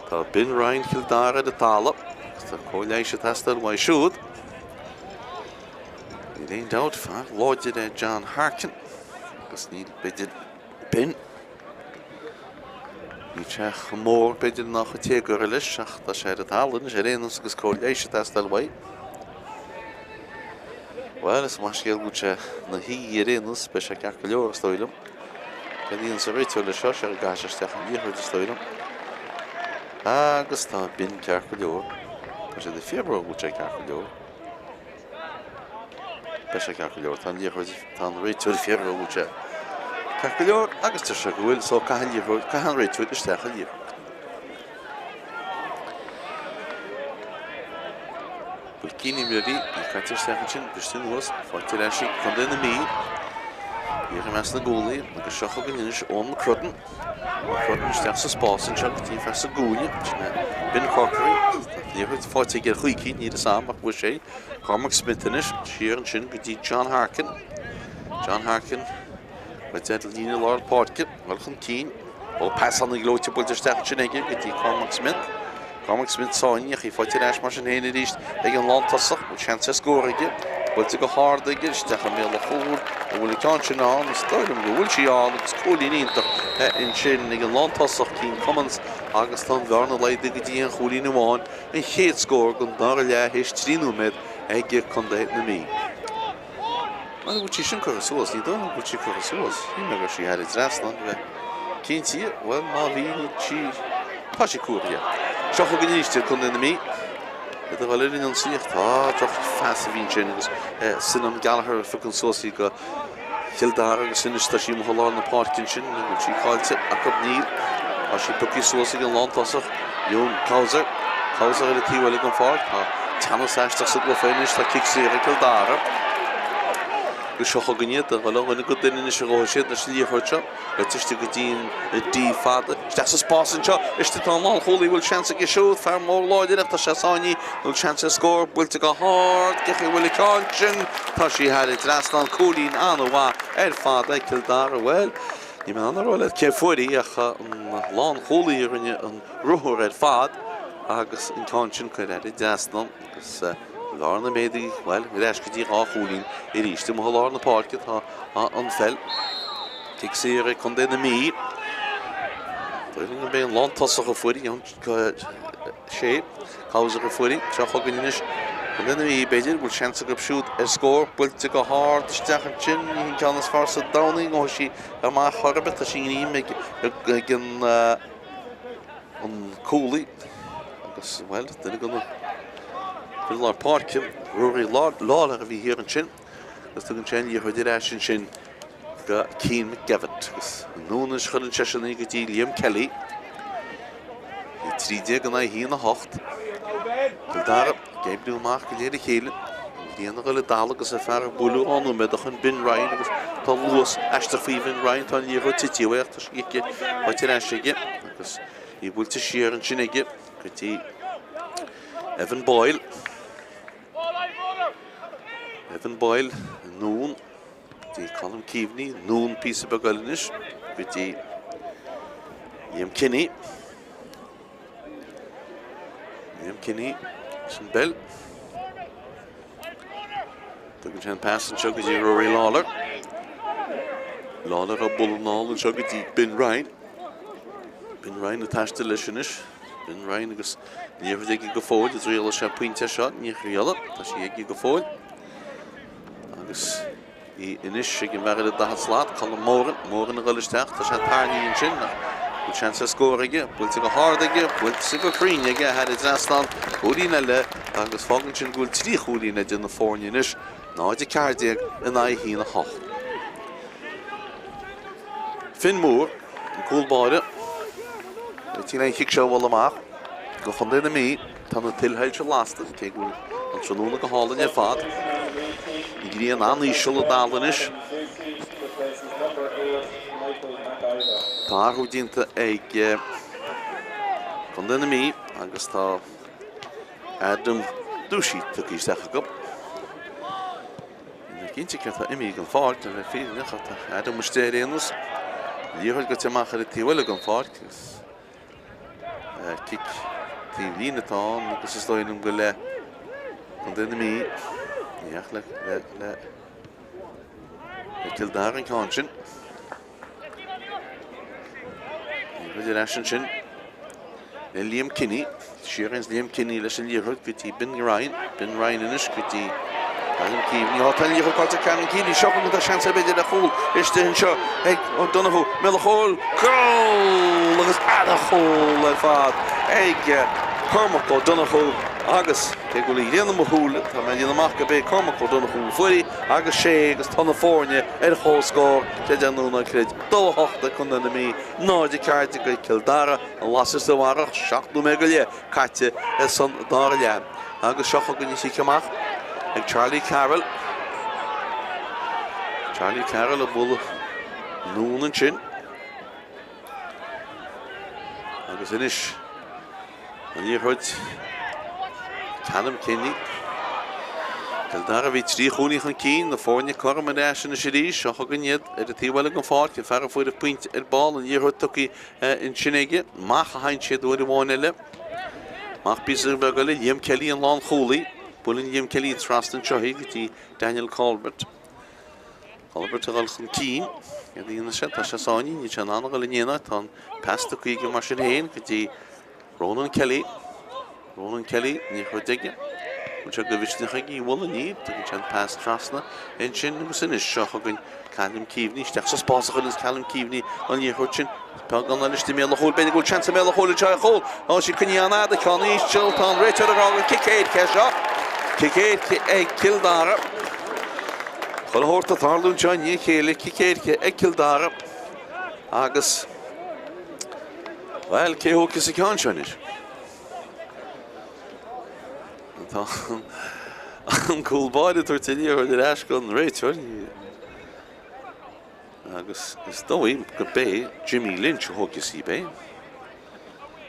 tá Ben Ryan Chill Dara ar an talamh agus tá cóir leighis ag teastáil uaidh siúd. Níl aon dabht, fear láidir é John Harkin agus níl, b'fhéidir, Ben. Níl sé chomh mór, b'fhéidir, ná an té a gcuireadh leis, ach tá sé ar an talamh anois ar aon nós agus cóir leighis ag teastáil uaidh. Bhuel, is maith an scéal go bhfuil sé ina shuí ar aon nós, beidh sé ceart go leor, is dóigh liom. Céard a dhéanfas an réiteoir leis seo? Sé go gcaithfidh sé isteach an liathróid, is dóigh liom. Agus tá Ben ceart go leor. Tá siad ag fiafraí go bhfuil sé ceart go leor. Beidh sé ceart go leor. Tá an liathróid, tá an réiteoir ag fiafraí an bhfuil sé ceart go leor agus deir sé go bhfuil, so caith an liathróid, caith an réiteoir isteach an liathróid. Bhfuil Cian imreoirí, í caite isteach ansin, briste anuas, faighte ar ais ag Contae na Mí. Iarraidh i measc na gcúlaí agus seo chugainn anois Eoin McCrudden. McCrudden isteach sa spás anseo go dtí an fear sa gcúinne, sin é Ben Corkery. Tá an liathróid faighte aige ar choícín, níl fhios a'm ach bhfuair sé. Cormac Smith anois, siar ansin go dtí John Harkin. John Harkin, cuid ar líne lár páirce, dul chun cinn. Ó, pas an-ghleoite buailte isteach ansin aige go dtí Cormac Smith. Cormac Smith sáinnithe ach í faighte ar ais mar sin féin arís ag an lántosach. Bhfuil seans ar scór aige? Buailte go hard aige isteach i mbéal an chúil. An bhfuil an ceann sin ann? Is dóigh liom go bhfuil sí ann agus cúilín iontach ansin ag an lántosach Cian Cummins agus tá an bhearna laghdaithe go dtí aon chúilín amháin. An chéad scór den dara leath théis 3 nóiméad ag Contae na Mí. An bhfuil sí sin curtha suas? Ní dóigh liom go bhfuil sí curtha suas. Shíl mé go raibh sí thar an dtrasnán le bheith cinnte. Bhuel, má bhí, níl sí. Tá sí curtha, yeah. Seo chugainn arís iad Contae na Mí. Iad ag dul ar an ionsaí ach tá droch-phas a bhí ansin agus Senan Gallagher a phiocann suas í do Chill Dara agus anois tá sí amuigh i lár na páirce ansin, an bhfuil sí caillte acu? Níl. Tá sí pioctha suas ag an lántosach, Eoin Couser. Couser ar an taobh eile den pháirc. Tá teannas aisteach sa gcluiche anois, tá cic saor ag Cill Dara. Agus seo chugainn iad, ag dul ó dhuine go duine anois a ghabhfaidh siad leis an liathróid seo. Rite istigh go dtí an D fada. Isteach sa spás anseo. Istigh tá an lánchúlaí. Bhfuil seans aige siúd? Fear mór láidir ach tá sé sáinnithe. Bhfuil seans ar scór? Buailte go hard. Cé chaoi a bhfuil an ceann sin? Tá sí thar an dtrasnán. Cúilín an-mhaith ar fad ag Cill Dara. Bhuel, níl mé in ann a rá leat cé fuair í ach an lánchúlaí a rinne an ruathar ar fad agus an ceann sin curtha thar an dtrasnán agus bearna méadaithe, bhuel, ar ais go dtí 2 chúilín arís. Amuigh i lár na páirce tá an pheil. Cic saor ag Contae na Mí. Dóigh liom gurb é an lántosach a fuair í, sé, Couser a fuair í. Seo chugainn anois Contae na Mí, b'fhéidir, bhfuil seans acu siúd ar scór. Buailte go hard isteach ansin, ní hin ceann is fearr sa domhan í, ngabhfaidh sí amach chor ar bith, tá sí i ngreim ag ag an an cúlaí agus, bhuel, duine de na fir lár páirce, Ruairí Lawlor a bhí thiar ansin agus tugann sé an liathróid ar ais ansin. go Cian McDevitt agus anonn anois chuireann seisean í go dtí Liam Kelly. 13 in aghaidh 1 8. Cill Dara ag oibriú amach go léir a chéile. An ghrian ag dul i dtalamh agus an fear ag bualadh dhá nóiméad chun Ben Ryan agus tá luas aisteach faoi Ben Ryan tá an liathróid tite uaidh ach tá sí aici faighte ar ais aige agus í buailte siar ansin aige go dtí Evan Boyle. Evan Boyle anonn dtí Colm Keaveney, anonn píosa beag eile anois go dtí Liam Kinney. Liam Kinney leis an bpeil. Tugann sé an pas anseo go dtí Rory Lawlor. Lawlor ag bualadh anall anseo go dtí Ben Ryan. Ben Ryan ag taisteal leis anois. Ben Ryan agus an liathróid aige go fóill, an dtriailfidh sé pointe seo, ní thriailfidh, tá sí aige go fóill. Agus í anois ag an bhfear ar an 40 slat, Colm Moran, Moran ag dul isteach, tá sé tarraingthe ansin ach bhfuil seans ar scór aige, buailte go hard aige, buailte go cruinn aige thar an dtrasnán, cúilín eile agus fágann sin go bhfuil 3 chúilín idir na foirne anois, 0-14 in aghaidh 1-8. Finn Moore, an cúl báire, Réitíonn an chic seo a bhualadh amach do chontae na Mí. Tá na tuilshoilse lasta, cé go bhfuil an tráthnóna go hálainn ar fad. An ghrian an-íseal i dtalamh anois. Tá athrú déanta ag Contae na Mí agus tá Adam Dúisí tugtha isteach acu. Níl mé cinnte cé atá imithe den pháirc, le bheith fírinneach, ach tá Adam istigh ar aon nós. Liathróid gaibhte amach ar an taobh eile den pháirc agus cic taobh líne atá ann agus is dóigh liom gur le Contae na Mí, ní ach le le le le Cill Dara an ceann sin. Liathróid ar ais ansin le Liam Kinney. Siar ansin Liam Kinney leis an liathróid go dtí Ben Ryan. Ben Ryan anois go dtí Callum Keaveney. Tá an liathróid caillte ag Callum Keaveney. Seo chugainn tá seans ar b'fhéidir ar chúl istigh anseo ag O'Donoghue. I mbéal an chúil. Cúl! Agus ana-chúl ar fad ag Cormac O'Donoghue agus cé go bhfuil an ghrian i mo shúile tá mé ag déanamh amach gurb é Cormac O'Donoghue a fuair í agus sé agus tá na foirne ar comhscór. Creid é nó ná creid, 2-8 ag Contae na Mí, 0-14 ag Cill Dara, an lasas sa bharrach, 7 nóiméad go leith caite san dara leath. Agus seo chugainn an chic amach ag Charlie Carroll. Charlie Carroll ag bualadh anonn ansin. Agus anois an liathróid Callum Kinney. Cill Dara bhí 3 chúilín chun cinn, na foirne cothrom ar ais anois arís. Seo chugainn iad ar an taobh eile den pháirc. An fear a fuair an pointe ar ball, an liathróid tugtha ansin aige. Amach a théann siad uair amháin eile. Amach píosa beag eile, Liam Kelly an lánchúlaí. Buaileann Liam Kelly trasna anseo í go dtí Daniel Colbert. Colbert ag dul chun cinn. Céard a dhéanfaidh sé? Tá sé sáinnithe, níl sé in ann a dhul in aon áit. Tá an pas tugtha aige mar sin féin go dtí Ronan Kelly. Ronan Kelly, liathróid aige. Bhfuil sé de mhisneach aige í a bhualadh? Níl. Tugann sé an pas trasna ansin agus anois seo chugainn Callum Keaveney. Isteach sa spás a chuireann Callum Keaveney an liathróid sin. Beagán eile istigh i mbéal an chúil. B'fhéidir go bhfuil seans i mbéal an chúil anseo ar chúl. Tá sí coinnithe an-fhada. Ceann íseal. Tá an réiteoir ag rá gur cic éirice é seo. Cic éirice ag Cill Dara. Chuile shórt ag tarlú anseo i ndiaidh a chéile. Cic éirice ag Cill Dara. Agus, bhuel, cé a thógfas an ceann seo anois? Tá an cúl báire ag tabhairt an liathróid ar ais don réiteoir. Agus is dóigh gurb é Jimmy Lynch a thógfas í, ab é?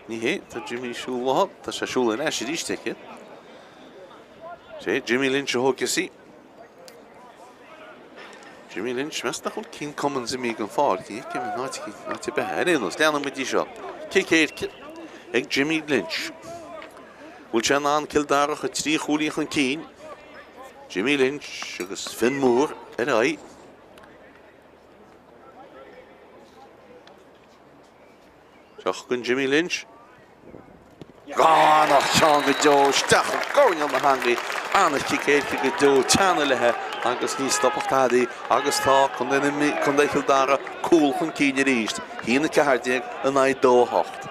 Ní hé, tá Jimmy ag siúl uathu, tá sé ag siúl ar ais arís aici. Sé Jimmy Lynch a thógfas í. Jimmy Lynch, meas nach bhfuil Cian Cummins imithe den pháirc, ní fheicim in áit áit ar bith. Ar aon nós, leanfaidh muid í seo. Cic éirice ag Jimmy Lynch. Bhfuil sé in ann Cill Dara a chur 3 chúilín chun cinn? Jimmy Lynch agus Finn Moore ar aghaidh. Seo chugainn Jimmy Lynch. Ana-cheann go deo isteach i gcoirnéal na heangaí. Ana-chic éirice go deo, teannadh léi agus ní stopfadh tada í agus tá Contae na Mí, Contae Chill Dara cúl chun cinn arís, 1-14 in aghaidh 2-8.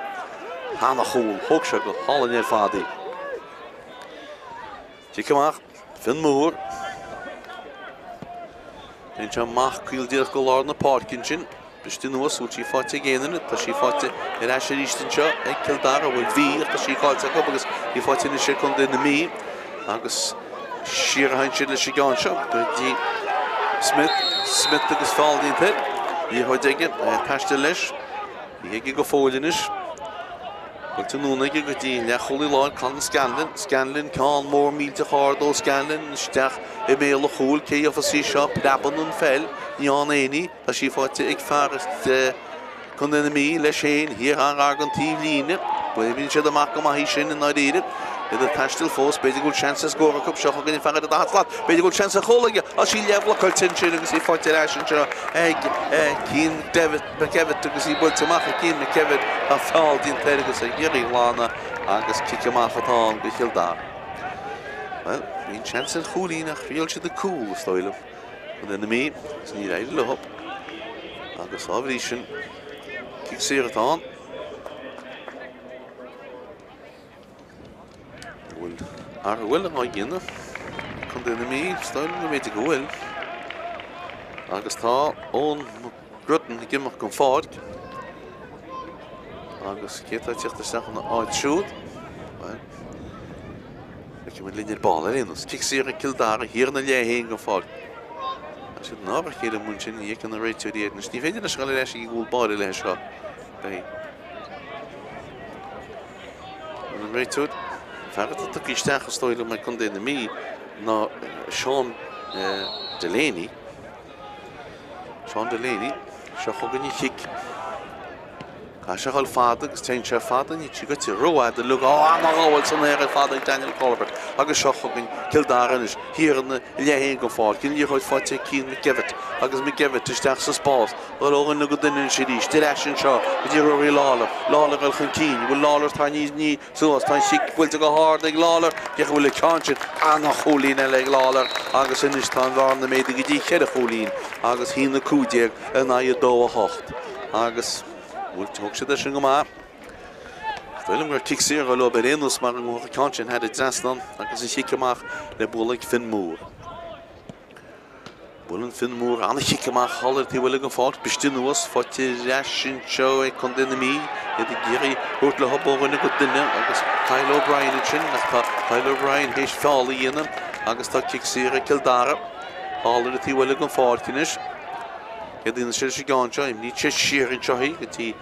Ana-chúl, thóg sé go hálainn ar fad í. Cic amach, Fionn Moore. Téann sé amach caol díreach go lár na páirce ansin. Briste anuas, bhfuil sí faighte ag aon duine? Tá sí faighte ar ais arís anseo ag Cill Dara, bhuel bhí ach tá sí caillte acu agus í faighte anois ag Contae na Mí agus siar a théann siad leis an gceann seo go dtí Smith, Smith agus feall déanta air. Liathróid aige, taisteal leis. Í aige go fóill anois. Buailte anonn aige go dtí leathchúlaí láir Colin Scanlon. Scanlon, ceann mór millteach ard ó Scanlon isteach i mbéal an chúil. Cé gheofas í seo? Preabann an pheil. Ní fhaigheann éinne í. Tá sí faighte ag fear Contae na Mí leis féin thiar an-ghar don taobh líne. Bíonn siad amach go maith í sin i ndáiríre. Iad ag taisteal fós. B'fhéidir go bhfuil seans ar scór acu. Seo chugainn an fear ar an daichead slat. B'fhéidir go bhfuil seans ar chúl aige. Tá sí leathbhlocáilte ansin agus í faighte ar ais anseo ag Cian Devitt. McEvitt agus í buailte amach ag Cian McEvitt. Tá feall déanta air agus ag iarraidh a ghlanadh agus cic amach atá ann do Chill Dara. Bhuel, bhí an seans ar chúilín ach thriail siad an cúl, is dóigh liom, Contae na Mí agus níor éirigh leo. Agus dá bhrí sin, cic saor atá ann. An bhfuil athrú eile á dhéanamh ag Contae na Mí? Is dóigh liom go mb'fhéidir go bhfuil. Agus tá Eoin McGrudden ag imeacht den pháirc. Agus cé atá ag teacht isteach ina áit siúd? Bhuel, feicfidh muid linn ar ball ar aon nós. Cic saor ag Cill Dara, thiar ina leath féin den pháirc. Tá siad in ár a chéile amuigh ansin, ní fheiceann na réiteoirí iad anois. Ní féidir leis a dhul ar ais ag an gcúl báire leis seo. Beidh An réiteoir, fear atá tugtha isteach is dóigh liom ag Contae na Mí ná Seán Delaney. Seán Delaney, seo chugainn an chic. Caithfidh sé a dhul fada agus téann sé fada, níl sí goite rófhada uilig. Ó, ana-ghabháil san aer ar fad ag Daniel Colbert agus seo chugainn Cill Dara anois, thiar ina leath féin den pháirc. An liathróid faighte ag Cian McEvitt agus McEvitt isteach sa spás. Dul ó dhuine go duine anois arís, ar ais anseo go dtí Rory Lawlor. Lawlor ag dul chun cinn. Bhfuil Lawlor tá níos ní suas. Tá an chic buailte go hard ag Lawlor. Cé go bhfuil an ceann sin ana-chúilín eile ag Lawlor agus anois tá an bhearna méadaithe go dtí cheithre chúilín agus 1-15 in aghaidh 2-8. Agus bhuel thóg siad é sin go maith. Is dóigh liom gur cic saor a leo ar aon nós mar an gceann sin thar an dtrasnán agus an chic amach le bualadh ag Finn Moore. Buaileann Finn Moore an-chic amach thall ar an taobh eile den pháirc, briste anuas, faighte ar ais anseo ag Contae na Mí, iad ag iarraidh thabhairt leo ó dhuine go duine agus Kyle O'Brien ansin ach tá Kyle O'Brien théis feall a dhéanamh agus tá cic saor ag Cill Dara thall ar an taobh eile den pháirc anois. Cé a dhéanann sé leis an gceann seo? Imríonn sé siar anseo í go dtí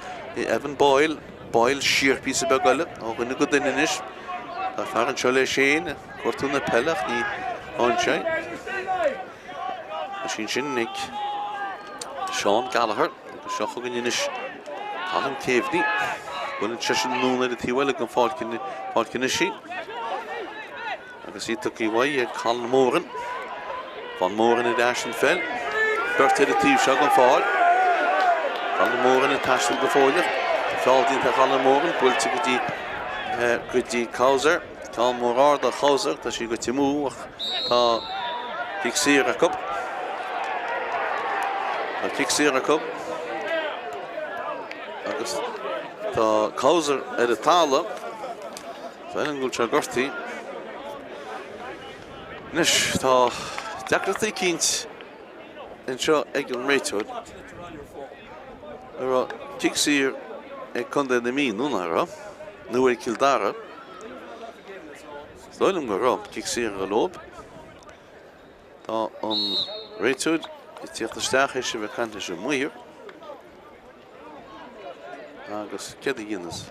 Evan Boyle. Boyle siar píosa beag eile ó dhuine go duine anois. Tá fear anseo leis féin. Cuartú na peile ach ní fhaigheann sé. Tá sí ansin ag Seán Gallagher agus seo chugainn anois Colin Caveney. Buaileann seisean anonn ar an taobh eile den pháirc anois í. Agus í tugtha uaidh ag Colin Moran. Faigheann Moran ar ais an pheil. Beirt ar an taobh seo den pháirc. Colin Moran ag taisteal go fóilleach. Feall déanta ar Colin Moran, buailte go dtí go dtí Couser. Ceann mór ard ó Chouser, tá sí goite amú ach tá cic saor acu. Tá cic saor acu agus tá Couser ar an talamh. Is dóigh liom go bhfuil sé gortaithe. Anois tá deacrachtaí eicínt anseo ag an réiteoir. An raibh cic saor ag Contae na Mí nó nach raibh? Nó ag Cill Dara? Is dóigh liom go raibh cic saor leo. Tá an réiteoir ag tíocht isteach théis a bheith ag caint leis an maor. Agus céard a dhéanas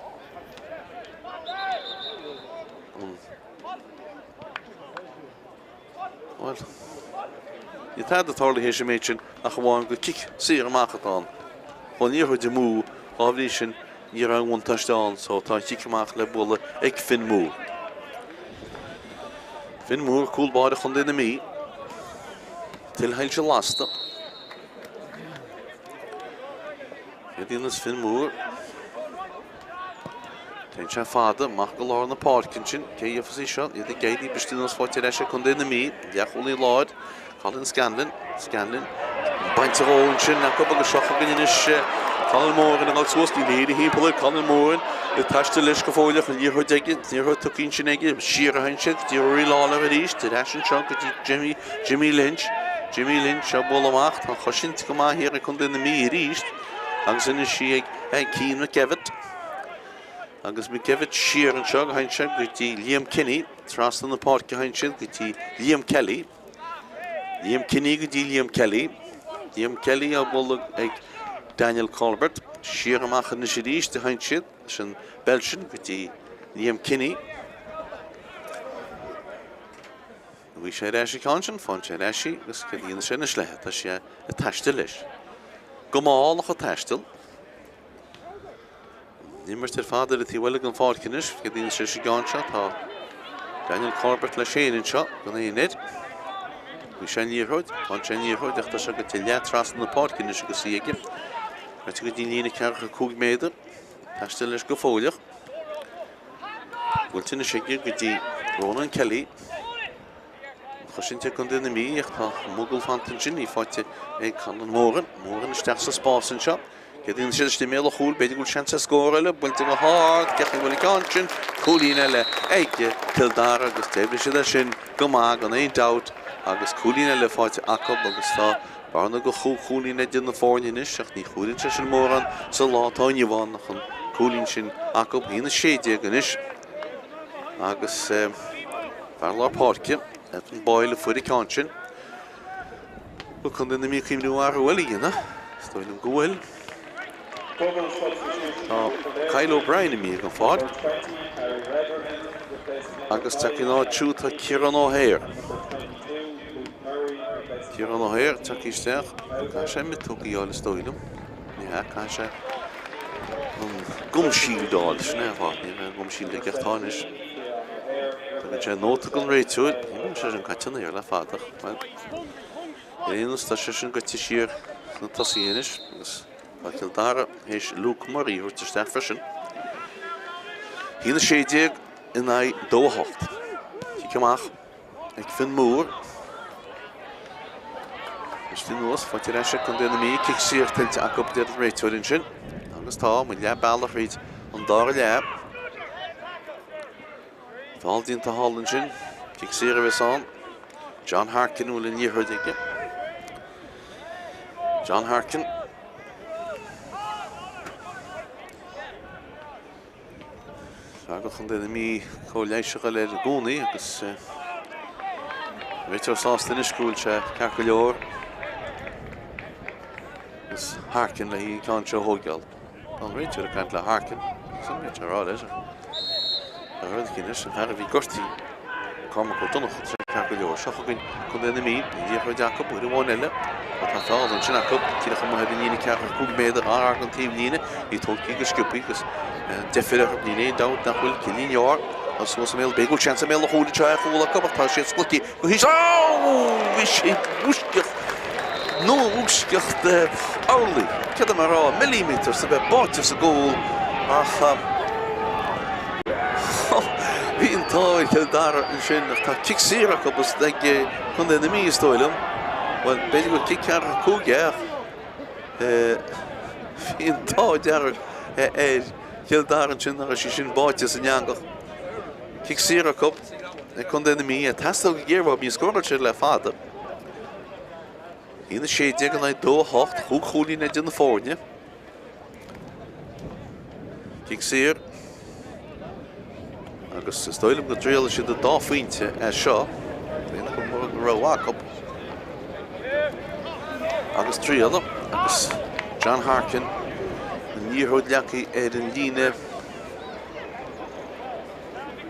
an Bhuel, níl tada tarlaithe théis an méid sin ach amháin gur cic saor amach atá ann. Chuaigh an liathróid amú, dá bhrí sin ní raibh aon bhuntáiste ann so tá an chic amach le bualadh ag Finn Moore. Finn Moore, cúl báire Chontae na Mí. Tuilshoilse lasta. Céard a dhéanas Finn Moore? Téann sé fada amach go lár na páirce ansin. Cé a gheofas í seo? Iad ag éirí briste anuas faighte ar ais ag Contae na Mí. Leathchúlaí láir, Colin Scanlon. Scanlon bainte dhó ansin acu agus seo chugainn anois Conor Moran ag dul suas. Níl éinne thimpeall air. Conor Moran ag taisteal leis go fóilleach. An liathróid aige. An liathróid tugtha ansin aige. Siar a théann sé go dtí Rory Lawlor arís. Ar ais anseo go dtí Jimmy, Jimmy Lynch. Jimmy Lynch á bualadh amach. Tá an chosaint go maith thiar ag Contae na Mí arís. Agus anois í ag Cian McDevitt. Agus McDevitt siar anseo go haimsir go dtí Liam Kinney, trasna na páirce ansin go dtí Liam Kelly. Liam Kinney go dtí Liam Kelly. Liam Kelly á bhualadh ag Daniel Colbert. Siar amach anois arís a théann siad leis an bpeil sin go dtí Liam Kinney. Bhí sé ar ais an ceann sin, faigheann sé ar ais í agus céard a dhéanann sé anois léi? Tá sé ag taisteal leis. Go mall ach ag taisteal. An imirt ar fad ar an taobh eile den pháirc anois. Céard a dhéanann sé leis an gceann seo? Tá Daniel Corbett leis féin anseo gan aon fhear. Bhí sé an liathróid, tá sé an liathróid ach tá sé goite leath trasna na páirce anois agus í aige. Goite go dtí an líne 45 méadar. Taisteal leis go fóilleach. Buailte anois aige go dtí Ronan Kelly. An chosaint ag Contae na Mí ach tá mogall fanta ansin, í faighte ag Colin Moran. Moran isteach sa spás anseo. Céard a dhéanann siad istigh i mbéal an chúil? B'fhéidir go bhfuil seans ar scór eile. Buailte go hard. Cén chaoi a bhfuil an ceann sin? Cúilín eile ag Cill Dara agus d'oibrigh siad air sin go maith gan aon dabht agus cúilín eile faighte acu agus tá bearna de chúig chúilín idir na foirne anois ach ní chuireann sé sin mórán sa lá atá inniu ann ach an cúilín sin acu. 1-16 anois agus fear lár páirce, Evan Boyle a fuair an ceann sin. Bhfuil Contae na Mí ag cuimhniú athrú eile a dhéanamh? Is dóigh liom go bhfuil. Tá Kyle O'Brien imithe den pháirc. Agus tagtha ina áit siúd tá Ciarán O'Hare. Ciarán O'Hare tagtha isteach. Caithfidh sé miotóg a fháil is dóigh liom. Ní hea, caithfidh sé an gum shield a fháil. Sin é an fáth. Ní raibh an gum shield aige ach tá anois. Tugann sé nóta don réiteoir. Ní bhfuil sé sin caite in aer le fada ach, bhuel, ar aon nós tá sé sin goite siar sna tosaithe anois agus tá Cill Dara théis Luke Murray a thabhairt isteach freisin. 1-16 in aghaidh 2-8. Cic amach ag Finn Moore. Briste anuas, faighte ar ais ag Contae na Mí, cic saor tuillte acu, a deir an réiteoir ansin. Agus tá muid leath bealach thríd an dara leath. Feall déanta thall ansin. Cic saor a bheas ann. John Harkin a bhfuil an liathróid aige. John Harkin. Fear de Chontae na Mí chomh leighseach eile air i gcónaí agus réiteoir sásta anois go bhfuil sé ceart go leor. Agus Harkin le an ceann seo a thóigeáil. Tá an réiteoir ag caint le Harkin agus an réiteoir á rá leis ach rud éicint leis an fear a bhí gortaithe, Cormac Ó Donnchadha, tá sé ceart go leor. Seo chugainn Contae na Mí, an liathróid acu, uair amháin eile. Tá tá feall ansin acu, díreach amuigh ar an líne 45 méadar, gar don taobhlíne, í tógtha go sciobtha agus deifir orthu, níl aon dabht nach bhfuil Cillian Yore suas i mbéal, b'fhéidir go bhfuil seans i mbéal an chúil anseo ar chúl acu ach tá siad scoite Go híseal. Ó! Bhí sé i bhfoisceacht, nó i bhfoisceacht orlaí, céard é mar a rá, millimeter is a bheith báite sa gcúl ach bhí an t-ádh ar Chill Dara ansin ach tá cic saor acu ag Contae na Mí is dóigh liom. Bhuel, b'fhéidir go bhfuil cic ceathracha 5 é ach bhí an t-ádh dearg ar Chill Dara ansin nach raibh sí sin báite san eangach. Cic saor acu ag Contae na Mí. Ag teastáil go géar uathu. Níor scóráil siad le fada. 1-16 in aghaidh 2-8. Chúig chúilín idir na foirne. Cic saor. Agus is dóigh liom go dtriailfidh siad an dá phointe as seo. Aon rogha acu. Agus triaileadh agus John Harkin an liathróid leagtha ar an líne.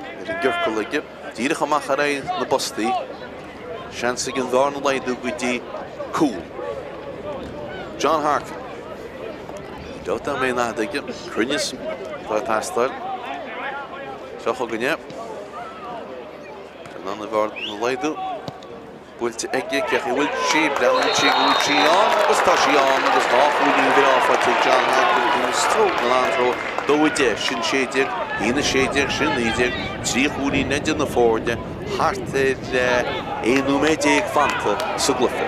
Ar an gciorcal aige, díreach amach ar aghaidh na bpostaí. Seans ag an bhearna laghdú go dtí cúl. John Harkin. Ní dabht nach mbeidh an fhead aige. Cruinneas atá ag teastáil. Seo chugainn é. In ann an bhearna a laghdú. Buailte aige, cé chaoi bhfuil sí, breathnaíonn sí go bhfuil sí ann agus tá sí ann agus dá chúilín bhreá faighte ag John Harkin faoina stró. an antreo, 2, 10, sin 16, 1, 16, sin 19, 3 chúilín idir na foirne, thart ar 11 nóiméad fanta sa gcluiche.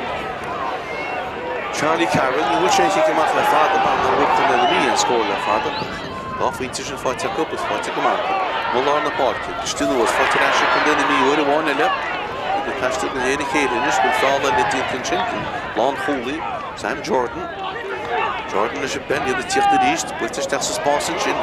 Charlie Carroll, ní bhfuil sé an chic amach le fada, mar nár bhfuair Contae na Mí aon scór le fada. Dá phointe sin faighte acu agus faighte go maith acu. I lár na páirce, briste anuas, faighte ar ais ag Contae na Mí uair amháin eile. Iad ag taisteal de réir a chéile anois, bhfuil feall eile déanta ansin den lánchúlaí, Sam Jordan. Jordan leis an bpeil, iad ag tíocht arís, buailte isteach sa spás ansin,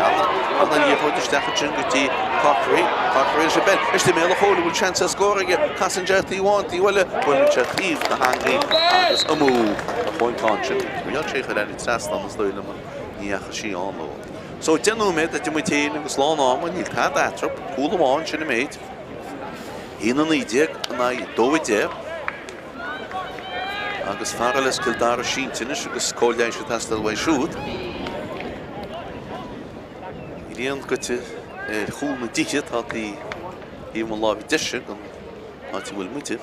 ana-liathróid isteach ansin go dtí Corkery, Corkery leis an bpeil, istigh i mbéal an chúil, an bhfuil seans ar scór aige, casann sé taobh amháin, taobh eile, buaileann sé taobh na heangaí agus amú a chóinteán sin. Bhí sé chur ar an trasnán is dóigh liom ach ní dheachaigh sí ann leo. So 10 nóiméad idir muid féin agus lán ama, níl tada eatarthu, cúl amháin, sin an méid. 1-19 in aghaidh 2-10. Agus fear eile as Cill Dara sínte anois agus cóir leighis ag teastáil uaidh siúd. Grian goite ar chúl na dtithe atá taobh mo láimhe deise den áit a bhfuil muide.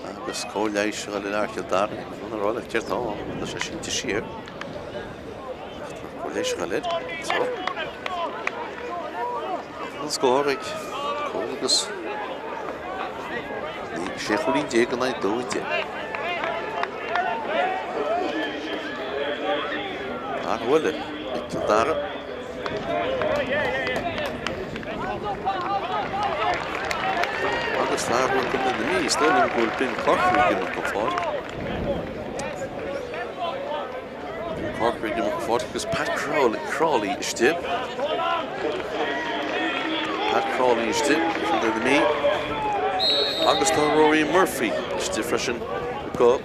Agus cóir leighis a dhul ar fhear Chill Dara, níl mé a rá leat céard tá ann, tá sé sínte siar. Ach tá cóir leighis a dhul air. So. An scór ag cúl agus 16 chúilín in aghaidh 2 10. Athrú eile ag Cill Dara. Agus tá athrú ag Contae na Mí, is dóigh liom go bhfuil Ben Corkery ag imirt don pháirc. Corkery ag imirt don pháirc agus Pat Crowley istigh. Pat Crowley istigh, Contae na Mí. Agus tá Rory Murphy istigh freisin go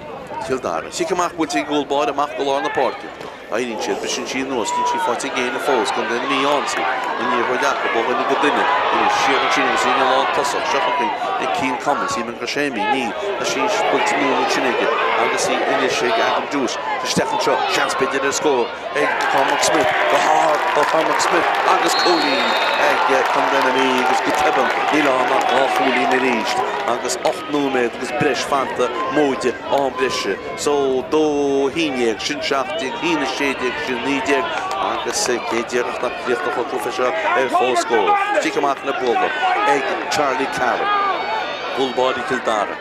Cill Dara. Cic amach buailte ag gcúl báire amach go lár na páirce. Éiríonn siad, briseann sí anuas, níl sí faighte ag éinne fós, Contae na Mí ionsaí, an liathróid acu, ó dhuine go duine, anois, siar ansin agus í ina lán tosach, seo chugainn ag Cian Cummins, í Séimí, níl, tá sí buailte anonn ansin aige agus í anois ag Adam Douce, isteach anseo, seans b'fhéidir ar scór ag Cormac Smith, go hard ó Chormac Smith agus cúilín ag Contae na Mí agus go tobann níl ann ach 2 chúilín arís agus 8 nóiméad agus breis fanta móide am breise. So, 2 1, sin 17, 1 16, sin 19 agus cé déarfadh nach gcríochnódh an cluiche seo ar comhscór. Cic amach le bualadh ag Charlie Carroll, cúl báire Chill Dara.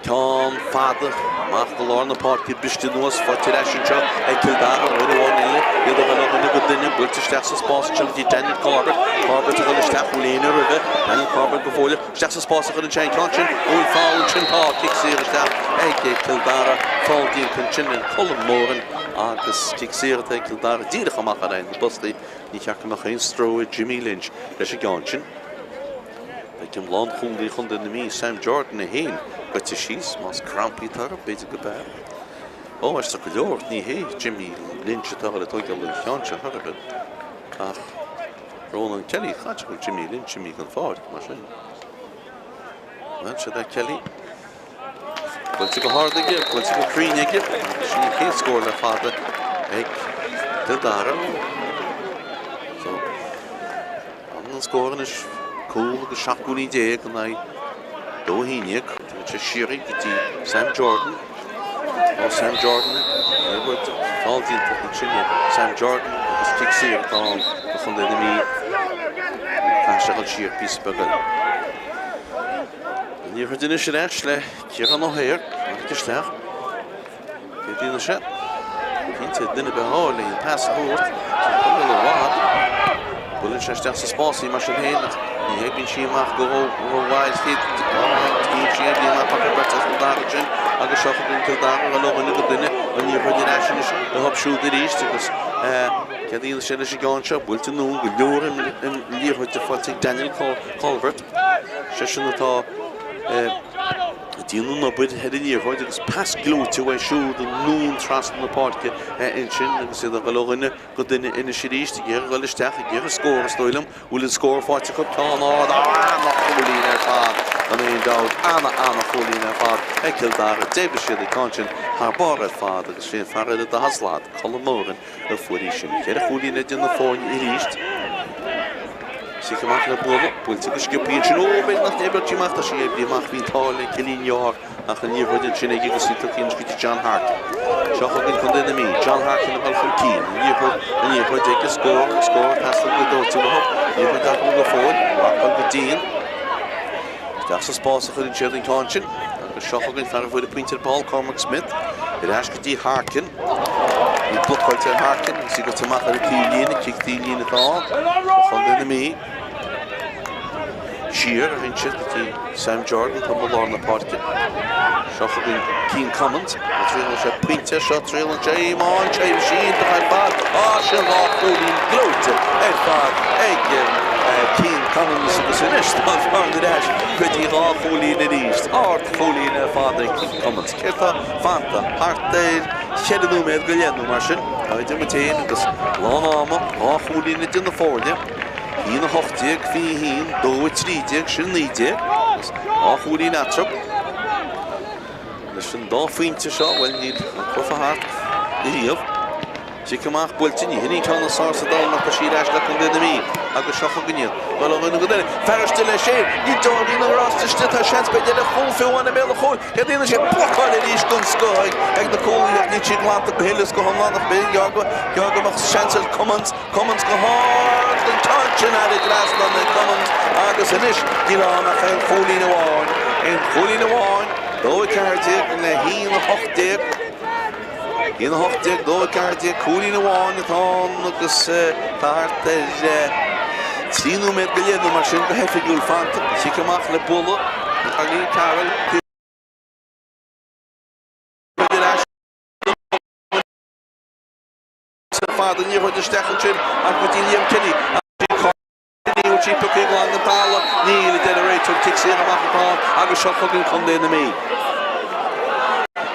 Ceann fada amach go lár na páirce, briste anuas, faighte ar ais anseo ag Cill Dara, uair amháin eile, iad a dhul ó dhuine go duine, buailte isteach sa spás anseo go dtí Daniel Corbett, Corbett a dhul isteach, bhfuil éinne roimhe, Daniel Corbett go fóill. Isteach sa spás a chuireann sé an ceann sin. An bhfuil foul ansin? Tá. Cic saor isteach ag Cill Dara. Foul déanta ansin ar Colm Moran agus cic saor atá ag Cill Dara díreach amach ar aghaidh na bpostaí. Ní cheart go mbeadh aon stró ar Jimmy Lynch leis an gceann sin. Beidh an lánchúlaí Chontae na Mí, Sam Jordan, é féin goite síos. Más crampaí atá orthu, b'fhéidir go b'ea. Ó, aisteach go leor, ní hé Jimmy Lynch atá le tógáil an cheann seo thar a bheith ach Ronan Kelly, caithfidh go bhfuil Jimmy Lynch imithe den pháirc, mar sin. Bhuel, siod é Kelly. Buailte go hard aige, buailte go cruinn aige, agus sin an chéad scór le fada ag Cill Dara. So, an scór anois, cúl agus 17 cúilín in aghaidh 2 1. Tugann sé siar í go dtí Sam Jordan. Ó Sam Jordan, foul déanta ansin ar Sam Jordan agus cic saor atá ann do Chontae na Mí. Caithfidh sé dhul siar píosa beag eile. An liathróid anois ar ais le Ciarán O'Hare, tháinig isteach. Cé déanann sé? Cinnte, duine ar bith a fháil le an pas a thabhairt. Tá i bhfad. Buaileann sé isteach sa spás í mar sin féin ach ní oibríonn sí amach go rómhaith. Chéad sí oibríonn amach ach beirt as an dara sin agus seo chugainn Cill Dara ó dhuine go duine. An liathróid ar ais anois leo siúd arís agus cé déanann sé leis an gceann seo? Buailte anonn go leor liathróide faighte ag Daniel Calvert. Seisean atá Ag déanamh an obair ar an liathróid agus pas gleoite uaidh siúd anonn trasna na páirce ansin agus iad ag dul ó dhuine go duine anois arís ag iarraidh dul isteach ag iarraidh scór is dóigh liom. Bhfuil an scór faighte acu? Ceann ard, ana-chúilín ar fad gan aon dabht, ana-ana-chúilín ar fad ag Cill Dara. D'oibrigh siad an ceann sin thar barr ar fad agus sé an fear eile de Shlad, Colm Moran, a fuair í sin. Cheithre chúilín idir na foirne arís. Cic amach le bualadh, buailte go sciobtha ansin. Ó, b'fhéidir nach n-oibreodh sí amach, tá sí oibrithe amach, bhí an t-ádh le Cillian Yoher ach an liathróid ansin aige agus í tugtha anois go dtí John Harkin. Seo chugainn Contae na Mí, John Harkin ag dul chun cinn, an liathróid, an liathróid aige, scór, scór, ag teastáil go dóite uathu, liathróid acu go fóill, marcáil go dian. Isteach sa spás a chuireann siad an ceann sin agus seo chugainn fear a fuair an pointe ar ball, Cormac Smith, ar ais go dtí Harkin. Bhí blocáilte ar Harkin agus í goite amach ar an taobhlíne, cic taobhlíne atá ann do chontae na Mí. Siar a théann siad go dtí Sam Jordan atá i lár na páirce. Seo chugainn Cian Cummins, an dtriaileann sé pointe seo, triaileann sé iomáint, seirbhís iontach ar fad, á sin dhá chúilín gleoite ar fad ag Cian Cummins agus anois tá an bhearna ar ais go dtí dhá chúilín arís. Ard-chúilín ar fad ag Cian Cummins. Céard tá fanta? Thart ar cheithre nóiméad go leith nó mar sin. Tá idir muid féin agus lán ama, dhá chúilín idir na foirne. 1, 18, 21, 2, 13, sin 19 agus dhá chúilín eatarthu. Leis an dá phointe seo, bhuel, níl an cluiche thart riamh. Cic amach buailte, ní hin an ceann is fearr sa domhan ach tá sí ar ais le Contae na Mí agus seo chugainn iad. Dul ó dhuine go duine, fear istigh leis féin, níl Dáirín Ó Rosta istigh, tá seans b'fhéidir ar chúl fiú amháin i mbéal an chúil. Céard a dhéanann sé? Blocáil arís den scoth ag na cúlaithe ach níl sí glanta go huile is go hiomlán ach b'fhéidir gearr go mbeadh seans ar Cummins. Cummins go hard an ceann sin thar an dtrasnán ag Cummins agus anois níl ann ach aon chúilín amháin, aon chúilín amháin, 2 14 le 1 18. 1 18, 2 14, cúilín amháin atá ann agus tá thart ar 3 nóiméad go leith nó mar sin go hoifigiúil fanta. Cic amach le bualadh. Charlie Carroll. Ar fad an liathróid isteach ansin ach go dtí Liam Kenny ach Kenny bhfuil sí pioctha glan den talamh? Níl, a deir an réiteoir, cic saor amach atá ann agus seo chugainn Contae na Mí.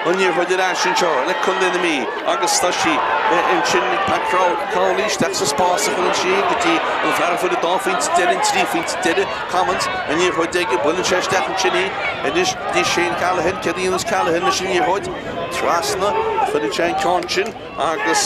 An liathróid ar ais anseo le Contae na Mí agus tá sí ansin ag Pat Crowley isteach sa spás a chuireann sí go dtí an fear a fuair an dá phointe deiridh, an trí phointe deiridh, Cummins, an liathróid aige, buaileann sé isteach ansin í anois go dtí Shane Callaghan, céard a dhéanas Callaghan leis an liathróid? Trasna a chuireann sé an ceann sin. Agus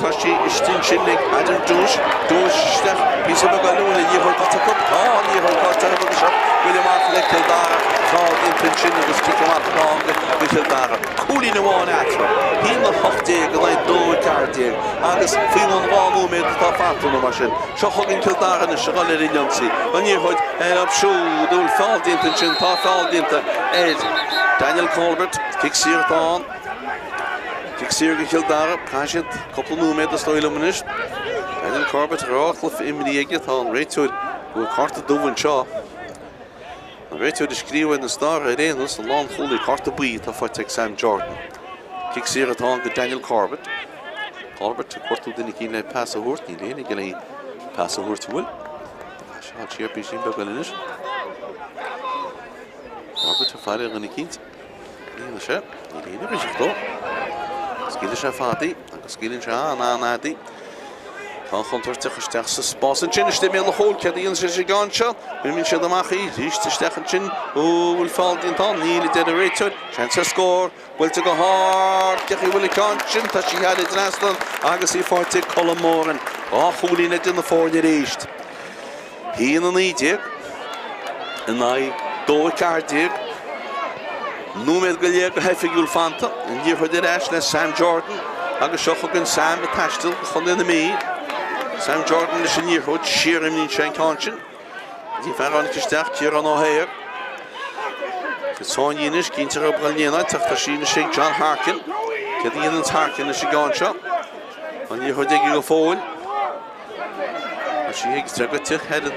tá sí istigh ansin ag Adam Douche, Douche isteach, píosa beag eile an bhfuil an liathróid caite acu, tá an liathróid caite acu agus seo buille amach le Cill Dara, tá déanta ansin agus cic amach atá ann do Chill Dara. Cúilín amháin eatarthu, 1-18 in aghaidh 2-14 agus faoi bhun 2 nóiméad atá fanta nó mar sin. Seo chugainn Cill Dara anois ag dul ar an ionsaí. An liathróid ar siúd, an bhfuil feall déanta ansin, tá feall déanta ar Daniel Corbett, cic saor atá ann. Cic saor do Chill Dara. Caithfidh siad cúpla nóiméad is dóigh liom anois. Daniel Corbett, dhá chluiche imrithe aige. Tá an réiteoir go bhfuil cárta dubh anseo. An réiteoir a scríobh ar na startha ar aon nós, an lánchúlaí, cárta buí atá faighte ag Sam Jordan. Cic saor atá ann do Daniel Corbett. Corbett ag cuartú duine eicínt le pas a thabhairt. Níl éinne aige le pas a thabhairt, an bhfuil? Seal siar píosín beag eile anois. Corbett ag faire dhuine eicínt. Níl sé, níl aon rithfeadh dó. Scaoileann sé fada í agus scaoileann sé an-an-fhada í. Tá an chontúirteach isteach sa spás ansin, istigh i mbéal an chúil, céard a dhéanann sé sa gceann seo? Imíonn siad amach í arís isteach ansin. Ó, bhfuil feall déanta ann? Níl, a deir an réiteoir. Seans ar scór. Buailte go hard. Cén chaoi a bhfuil an ceann sin? Tá sí thar an dtrasnán agus í faighte ag Colm Moran. Dhá chúilín idir na foirne arís. 1-19 in aghaidh 2-14. Nóiméad go leith go hoifigiúil fanta. An liathróid ar ais le Sam Jordan agus seo chugainn Sam ag taisteal go Chontae na Mí. Sam Jordan leis an liathróid, siar imríonn sé an ceann sin. Bhí fear a tháinig isteach, Ciarán Ó hEithir. Sáinní anois, cinnte raibh Gael Néanáid ach tá sí anois ag John Harkin. Céard a dhéanann Harkin leis an gceann seo? An liathróid aige go fóill. Tá sí ag goite ar an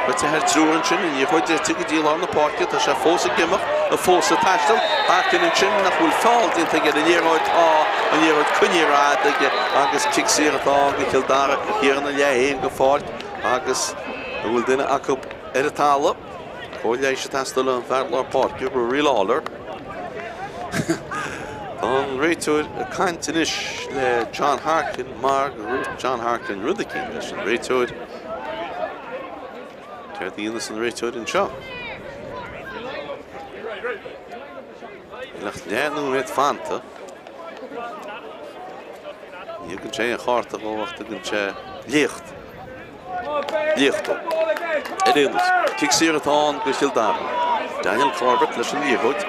goite thar triúr ansin, an liathróid rite go dtí lár na páirce, tá sé fós ag imeacht, fós ag taisteal. Harkin ansin nach bhfuil feall déanta aige ar an liathróid, tá an liathróid coinnithe ar fad aige agus cic saor atá ann do Chill Dara thiar ina leath féin den pháirc agus an bhfuil duine acu ar an talamh. Cóir leighis ag teastáil ón bhfear lár páirce, Ruairí Lawlor. Tá an réiteoir ag caint anois le John Harkin mar gur dhúirt John Harkin rud eicínt leis an réiteoir. Céard a dhéanas an réiteoir anseo? Níl ach leathnóiméad fanta. Ní thugann sé aon chárta dhó ach tugann sé léacht. Liachta. Ar aon nós, cic saor atá ann do Chill Dara. Daniel Corbett leis an liathróid.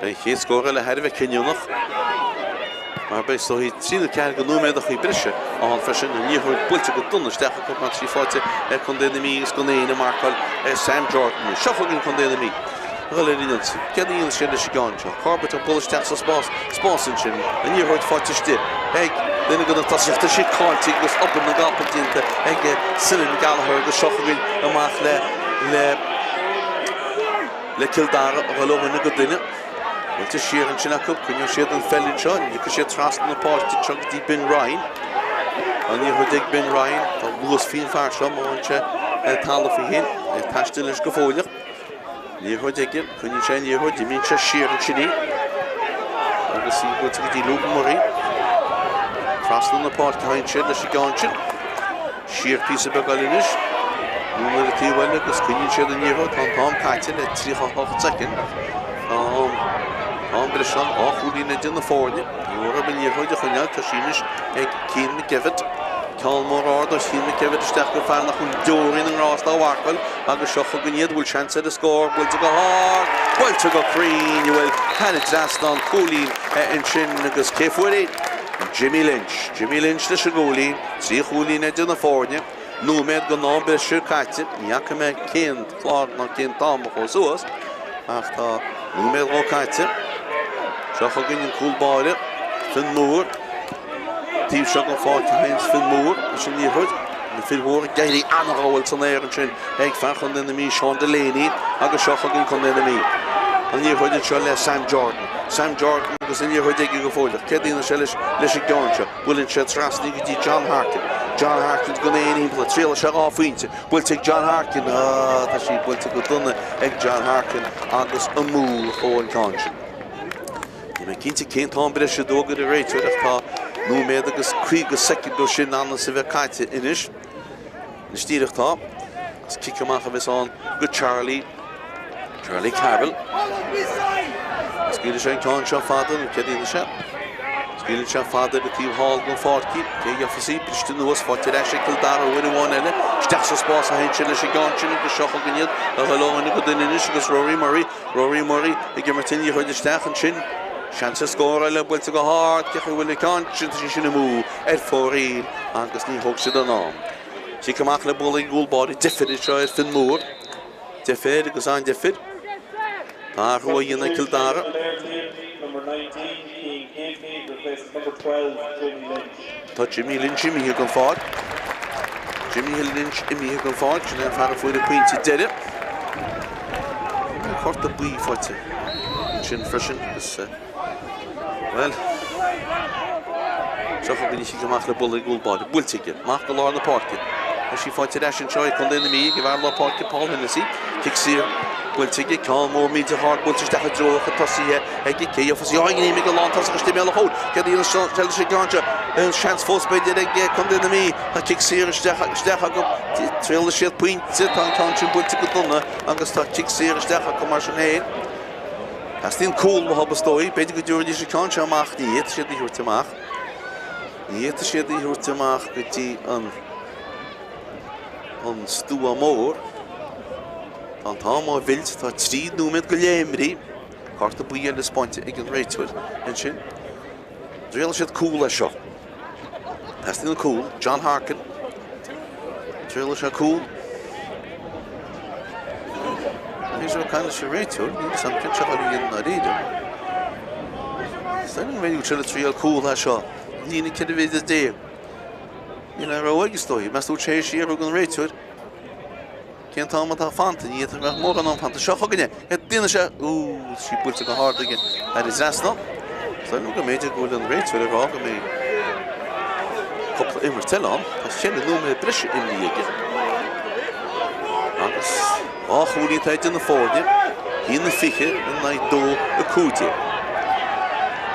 Beidh an chéad scór eile thar a bheith cinniúnach mar beidh is dóigh 3 nó 4 de nóiméadachaí breise ann freisin. An liathróid buailte go dona isteach acu mar tá sí faighte ag Contae na Mí agus gan éinne ag marcáil ar Sam Jordan. Seo chugainn Contae na Mí. A dhul ar an ionsaí. Céard a dhéanfas sé leis an gceann seo? Corbett ag bualadh isteach sa spás, spás ansin, an liathróid faighte istigh ag duine de na tosaithe. Tá sí caillte agus obair na gcapall déanta ag Senan Gallagher agus seo chugainn amach le le le Cill Dara a dhul ó dhuine go duine. Buailte siar ansin acu, coinneoidh siad an pheil anseo, tiocfaidh siad trasna na páirce anseo go dtí Ben Ryan. An liathróid ag Ben Ryan, tá luas faoin fear seo má fhaigheann sé talamh faoi fhéin, ag taisteal leis go fóilleach. Liathróid aige, coinníonn sé an liathróid, imríonn sé siar ansin í agus í buailte go dtí Luke Murray. Trasna na páirce a théann siad leis an gceann sin. Siar píosa beag eile anois. Anonn ar an taobh eile agus coinníonn siad an liathróid. Tá an t-am caite le 38 soicind. Tá an t-am breise ann, 2 chúilín idir na foirne. Ní mór orthu an liathróid a choinneáil. Tá sí anois ag Cian McDevitt. Ceann mór ard ó Chian McDevitt isteach go fear nach bhfuil deoraí na ngrást á mharcáil agus seo chugainn iad, bhfuil seans ar an scór, buailte go hard, buailte go cruinn, bhuel, thar an trasnán, cúilín ansin agus cé fuair é? Jimmy Lynch. Jimmy Lynch leis an gcúilín, 3 chúilín idir na foirne, nóiméad den am breise caite, ní fhaca mé cén clár ná cén t-am a chuaigh suas ach tá nóiméad dhó caite. Seo chugainn an cúl báire, Finn Moore. Taobh seo den pháirc a théanns Finn Moore leis an liathróid. Na fir mhóra ag éirí an-ghabháil san aer ansin ag fear Chontae na Mí, Seán Delaney, agus seo chugainn Contae na Mí. An liathróid anseo le Sam Jordan. Sam Jordan agus an liathróid aige go fóilleach. Céard a dhéanfaidh sé leis leis an gceann seo? Buaileann sé trasna í go dtí John Harkin. John Harkin gan éinne thimpeall air. Triailfidh sé 2 phointe. Buailte ag John Harkin. Ah, tá sí buailte go dona ag John Harkin agus amú a chuaigh an ceann sin. Níl mé cinnte cén t-am breise a d'fhógair an réiteoir ach tá nóiméad agus 50 soicind ó sin ann is a bheith caite anois. Anois díreach tá. Agus cic amach a bheas ann go Charlie, Charlie Carroll. Scaoilfidh sé an ceann seo fada nó céard a dhéanfaidh sé? Scaoileann sé fada ar an taobh thall den pháirc í. Cé a gheofas í? Briste anuas, faighte ar ais ag Cill Dara uair amháin eile. Isteach sa spás a théann sé leis an gceann sin agus seo chugainn iad a dhul ó dhuine go duine anois agus Rory Murray Rory Murray ag imirt an liathróid isteach ansin. Seans ar scór eile buailte go hard, cé chaoi bhfuil an ceann sin, tá sí sin amú ar fóraoil agus ní thóg siad an am. Cic amach le bualadh ag an gcúl báire, deifir anseo ar Finn Moore. Deifir agus an-deifir. Tá athrú á dhéanamh ag Cill Dara. Tá Jimmy Lynch imithe den pháirc. Jimmy Lynch imithe den pháirc, sin é an fear a fuair an pointe deiridh. Cárta buí faighte ansin freisin agus bhuel seo chugainn an cic amach le bualadh ag an gcúl báire. Buailte aige, amach go lár na páirce. Tá sí faighte ar ais anseo ag Contae na Mí ag an bhfear lár páirce Paul Hennessy. Cic saor buailte aige, ceann mór millteach ard buailte isteach i dtreo a chuid tosaithe aige. Cé gheofas í? Á, an ag an lántosach istigh i mbéal an chúil. Céard a dhéanfas sé leis an gceann seo? Seans fós b'fhéidir ag Contae na Mí. Tá cic saor isteach isteach acu. Triailfidh siad pointe. Tá an ceann sin buailte go dona agus tá cic saor isteach acu mar sin féin. Teastaíonn cúl uathu is dóigh. B'fhéidir go dtabharfaidís an ceann seo amach. Ní fhéadfaidh siad í a thabhairt amach. Ní fhéadfaidh siad í a thabhairt amach go dtí an an stua mór. Tá an t-am á mheilt. Tá 3 nóiméad go leith imithe. Cárta buí eile spáinte ag an réiteoir ansin. Triailfidh siad cúl as seo. Teastaíonn an cúl. John Harkin. Triailfidh sé cúl. Bhí sé ag caint leis an réiteoir. Níl 'fhios a'm cén seo a dhéanamh ndáiríre. Is an bhféadfadh sé le triail cúl as seo. Líne 14 mhéadar. Níl aon rogha aige is dóigh. Meas tú sé siar thug an réiteoir. Cén t-am atá fanta? Ní fhéadfadh go mbeadh mórán am fanta. Seo chugainn é. Déanfaidh sé. Úúú, tá sí buailte go hard aige thar an trasnán. Is dóigh liom go mb'fhéidir go bhfuil an réiteoir ag rá go mbeidh cúpla imirt eile ann. Tá cheithre nóiméad breise imithe aige. Agus 2 chúilín atá idir na foirne, 1-20 in aghaidh 2-15.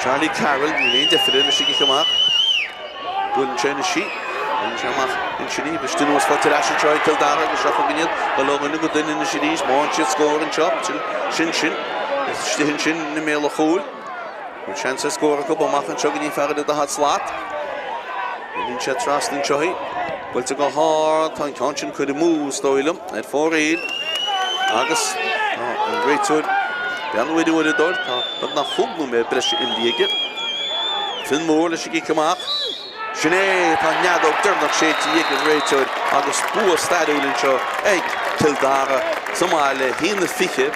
Charlie Carroll, níl aon deifir air leis an gcic amach. Buaileann sé anois í. Buaileann sé amach ansin í. Briste anuas faighte ar ais anseo ag Cill Dara agus seo chugainn iad. Dul ó dhuine go duine anois arís. Má fhaigheann siad scór anseo. Sin sin. Istigh ansin i mbéal an chúil. Bhfuil seans ar scór acu amach anseo go dtí fear ar 40 slat. Imíonn sé trasna anseo í. Buailte go hard, tá an ceann sin curtha amú, is dóigh liom, ar fóraoil. Agus tá an réiteoir ag breathnú ar a uaireadóir, tá beagnach chúig nóiméad breise imeartha aige. Finn Moore leis an gcic amach. Sin é, tá an fheadóg deireanach séidte ag an réiteoir agus bua stairiúil anseo ag Cill Dara sa mbaile, 1-20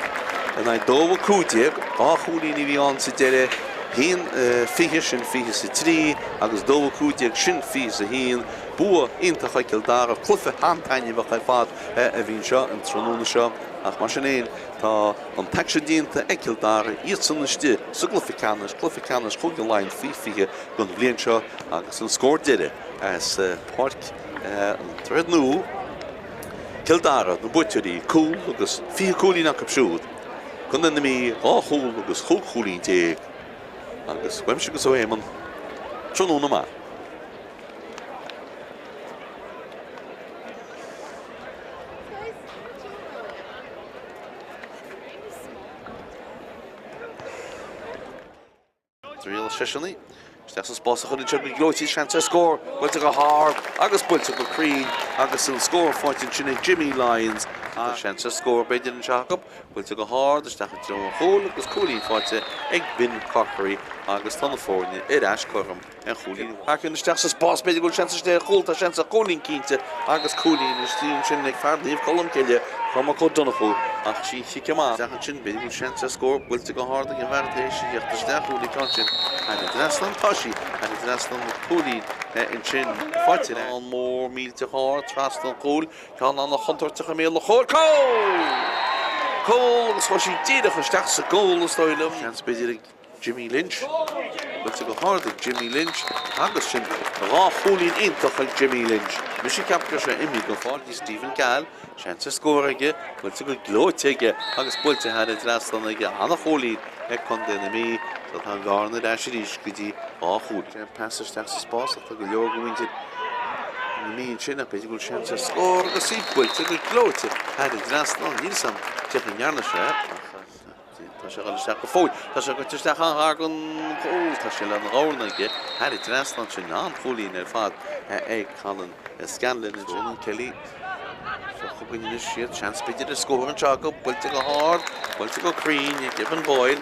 in aghaidh 2-15, dhá chúilín a bhí ann sa deireadh, 1-20 sin 23 agus 2-15 sin 21. Bua iontach ag Cill Dara, cluiche an-taitneamhach ar fad a bhí anseo an tráthnóna seo ach mar sin féin tá an t-aicsean déanta ag Cill Dara, iadsan istigh sa gcluiche ceannais, cluiche ceannais Chúige Laighean faoi 20 don bhliain seo agus an scór deiridh as Páirc an Droichid Nua, Cill Dara, na buaiteoirí, cúl agus 20 cúilín acu siúd, Contae na Mí, dhá chúl agus chúig chúilín déag agus uaimse agus ó Éamonn, tráthnóna maith. Triail seisean í. Isteach sa spás a chur anseo go gleoite, seans ar scór, buailte go hard agus buailte go cruinn agus an scór faighte ansin ag Jimmy Lyons. Seans ar scór b'fhéidir anseo acu, buailte go hard isteach i dtreo an chúil agus cúilín faighte ag Vin Corkery agus tá na foirne ar ais cothrom. Ar chúilín. Harkin isteach sa spás, b'fhéidir go bhfuil seans istigh ar chúl, tá seans ar chúilín cinnte agus cúilín istigh ansin ag fear Naomh Colmcille, Cormac Ó Donnchú, ach sí an chic amach. Isteach ansin, b'fhéidir go bhfuil seans ar scór, buailte go hard ag an bhfear tar éis a theacht isteach, bhfuil an ceann sin thar an dtrasnán, tá sí thar an dtrasnán, cúilín ansin faighte. Ceann mór millteach ard trasna an chúil, ceann an-chontúirteach i mbéal an chúil, cúl! Cúl agus chuaigh sí díreach isteach sa gcúl is dóigh liom. Seans b'fhéidir ag. Jimmy Lynch, buailte go hard ag Jimmy Lynch agus sin dhá chúilín iontach ag Jimmy Lynch. Mise ag ceapadh go raibh sé imithe go fóill dtí Stephen Cahill, seans ar scór aige, buailte go gleoite aige agus buailte thar an dtrasnán aige, ana-chúilín ag Contae na Mí so tá an bhearna ar ais arís go dtí dhá chúilín. Sé an pas isteach sa spás ach tá go leor de mhuintir na Mí ansin ach b'fhéidir go bhfuil seans ar scór agus í buailte go gleoite thar an dtrasnán. Níl 'fhios a'm cén chaoi a ndearna sé ach. Tá sé ag dul isteach go fóill. Tá sé goite isteach an-ghar don chúl. Tá sé lena dhorn aige thar an dtrasnán sin. An-chúilín ar fad ag Colin Scanlon ansin. Ronan Kelly. Seo chugainn anois iad. Seans b'fhéidir ar scór anseo acu. Buailte go hard, buailte go cruinn ag Evan Boyle.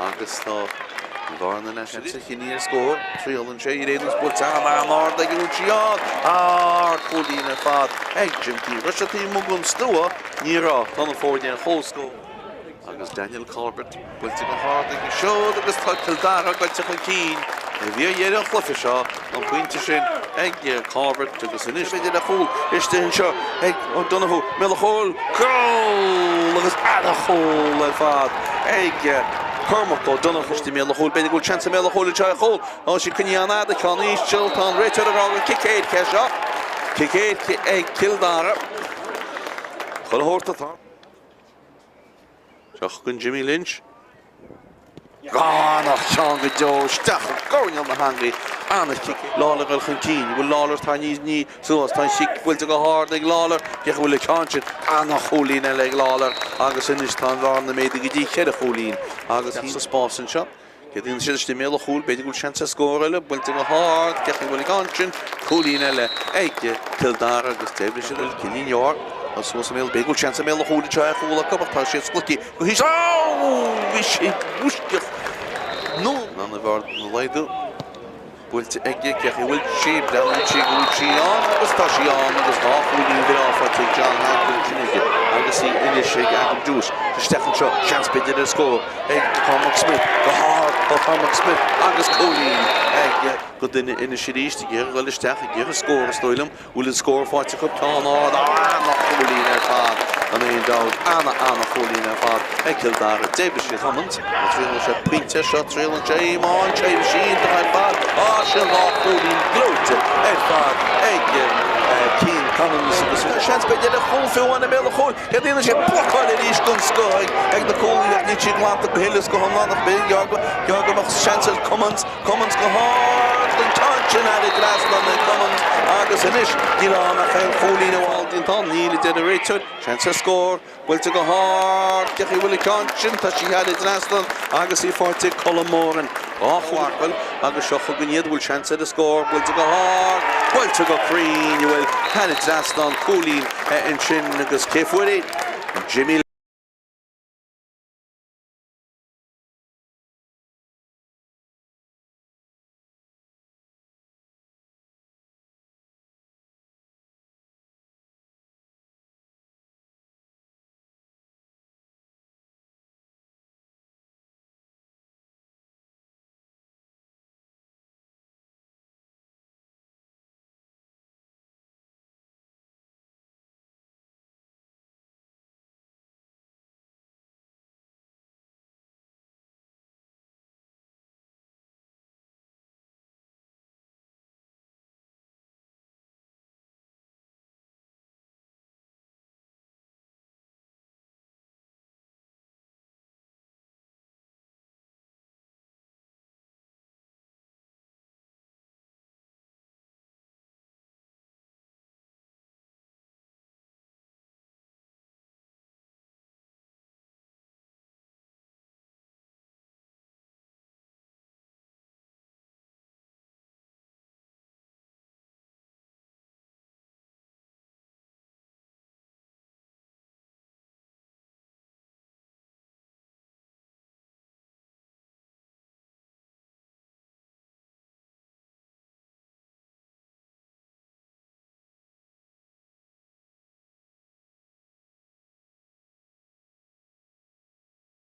Agus tá an bhearna anois ar chinneadh ar scór. Triaileann sé ar aon nós buailte an-ard ag an sí ann. Ard-chúilín ar fad ag Jim Keane. Raibh sé taobh amuigh den stua? Ní raibh. Tá na foirne ar comhscór. Agus Daniel Corbett buailte go hard aige siúd agus tá Cill Dara goite chun cinn i bhfíordheireadh an chluiche seo, an pointe sin ag Corbett agus anois b'fhéidir le cúl istigh anseo ag O'Donoghue, mbéal an chúil, cúl agus ana-chúl ar fad ag Cormac O'Donoghue istigh i mbéal an chúil, b'fhéidir go bhfuil seans i mbéal an chúil anseo ar chúl, tá sí coinnithe an-fhada, ceann íseal, tá an réiteoir ag rá gur cic éirice é seo, cic éirice ag Cill Dara. Chuile shórt atá. Seo chugainn Jimmy Lynch. Ana-cheann go deo isteach i gcoirnéal na heangaí. Ana-chic. Lawlor ag dul chun cinn. Bhfuil Lawlor tá níos ní suas. Tá an chic buailte go hard ag Lawlor. Cé go bhfuil an ceann sin. Ana-chúilín eile ag Lawlor agus anois tá an bhearna méadaithe go dtí cheithre chúilín agus sa spás anseo. Céadaoin siad istigh i mbéal an chúil, b'fhéidir go bhfuil seans ar scór eile, buailte go hard, cé go bhfuil an ceann sin, cúilín eile ag Cill Dara agus d'oibrigh siad bhfuil Cillian Yore tá suas i mbéal, b'fhéidir go bhfuil seans i mbéal an chúil anseo ar chúl acu ach tá siad scoite go híseal. Ó! Bhí sé múisceach nó in ann an bhearna a laghdú. Buailte aige, cé chaoi bhfuil sí, breathnaíonn sí go bhfuil sí ann agus tá sí ann agus dhá chúilín bhreá faighte ag John Harkin ansin aige agus í anois ag Adam Dewis. Isteach anseo, seans b'fhéidir ar scór ag Cormac Smith, go hard ó Chormac Smith agus cúilín ag go duine anois arís ag iarraidh dul isteach, ag iarraidh scór is dóigh liom. Bhfuil an scór faighte acu? Ceann ard, ana-chúilín ar fad, gan aon dabht, ana-ana-chúilín ar fad ag Cill Dara. D'oibrigh siad Cummins, má triaileann sé pointe seo, triaileann sé iomáint, seirbhís iontach ar fad, á sin dhá chúilín gleoite ar fad ag Cian Cummins agus seans b'fhéidir ar chúl fiú amháin i mbéal an chúil. Céard a dhéanann sé? Blocáil arís den scoth ag na cúlaithe ach níl sí glanta go huile is go hiomlán ach b'fhéidir go mbeadh seans ar Cummins. Cummins go hard an ceann sin thar an dtrasnán ag Cummins agus anois níl ann ach aon chúilín amháin déanta níl a deir an réiteoir. Seans ar scór, buailte go hard, cé chaoi bhfuil an ceann sin, tá sí thar an dtrasnán agus í faighte ag Colm Moran. 2 chúl agus seo chugainn iad, an bhfuil seans ar an scór, buailte go hard, buailte go cruinn, bhuel, thar an trasnán, cúilín ansin agus cé fuair é? Jimmy.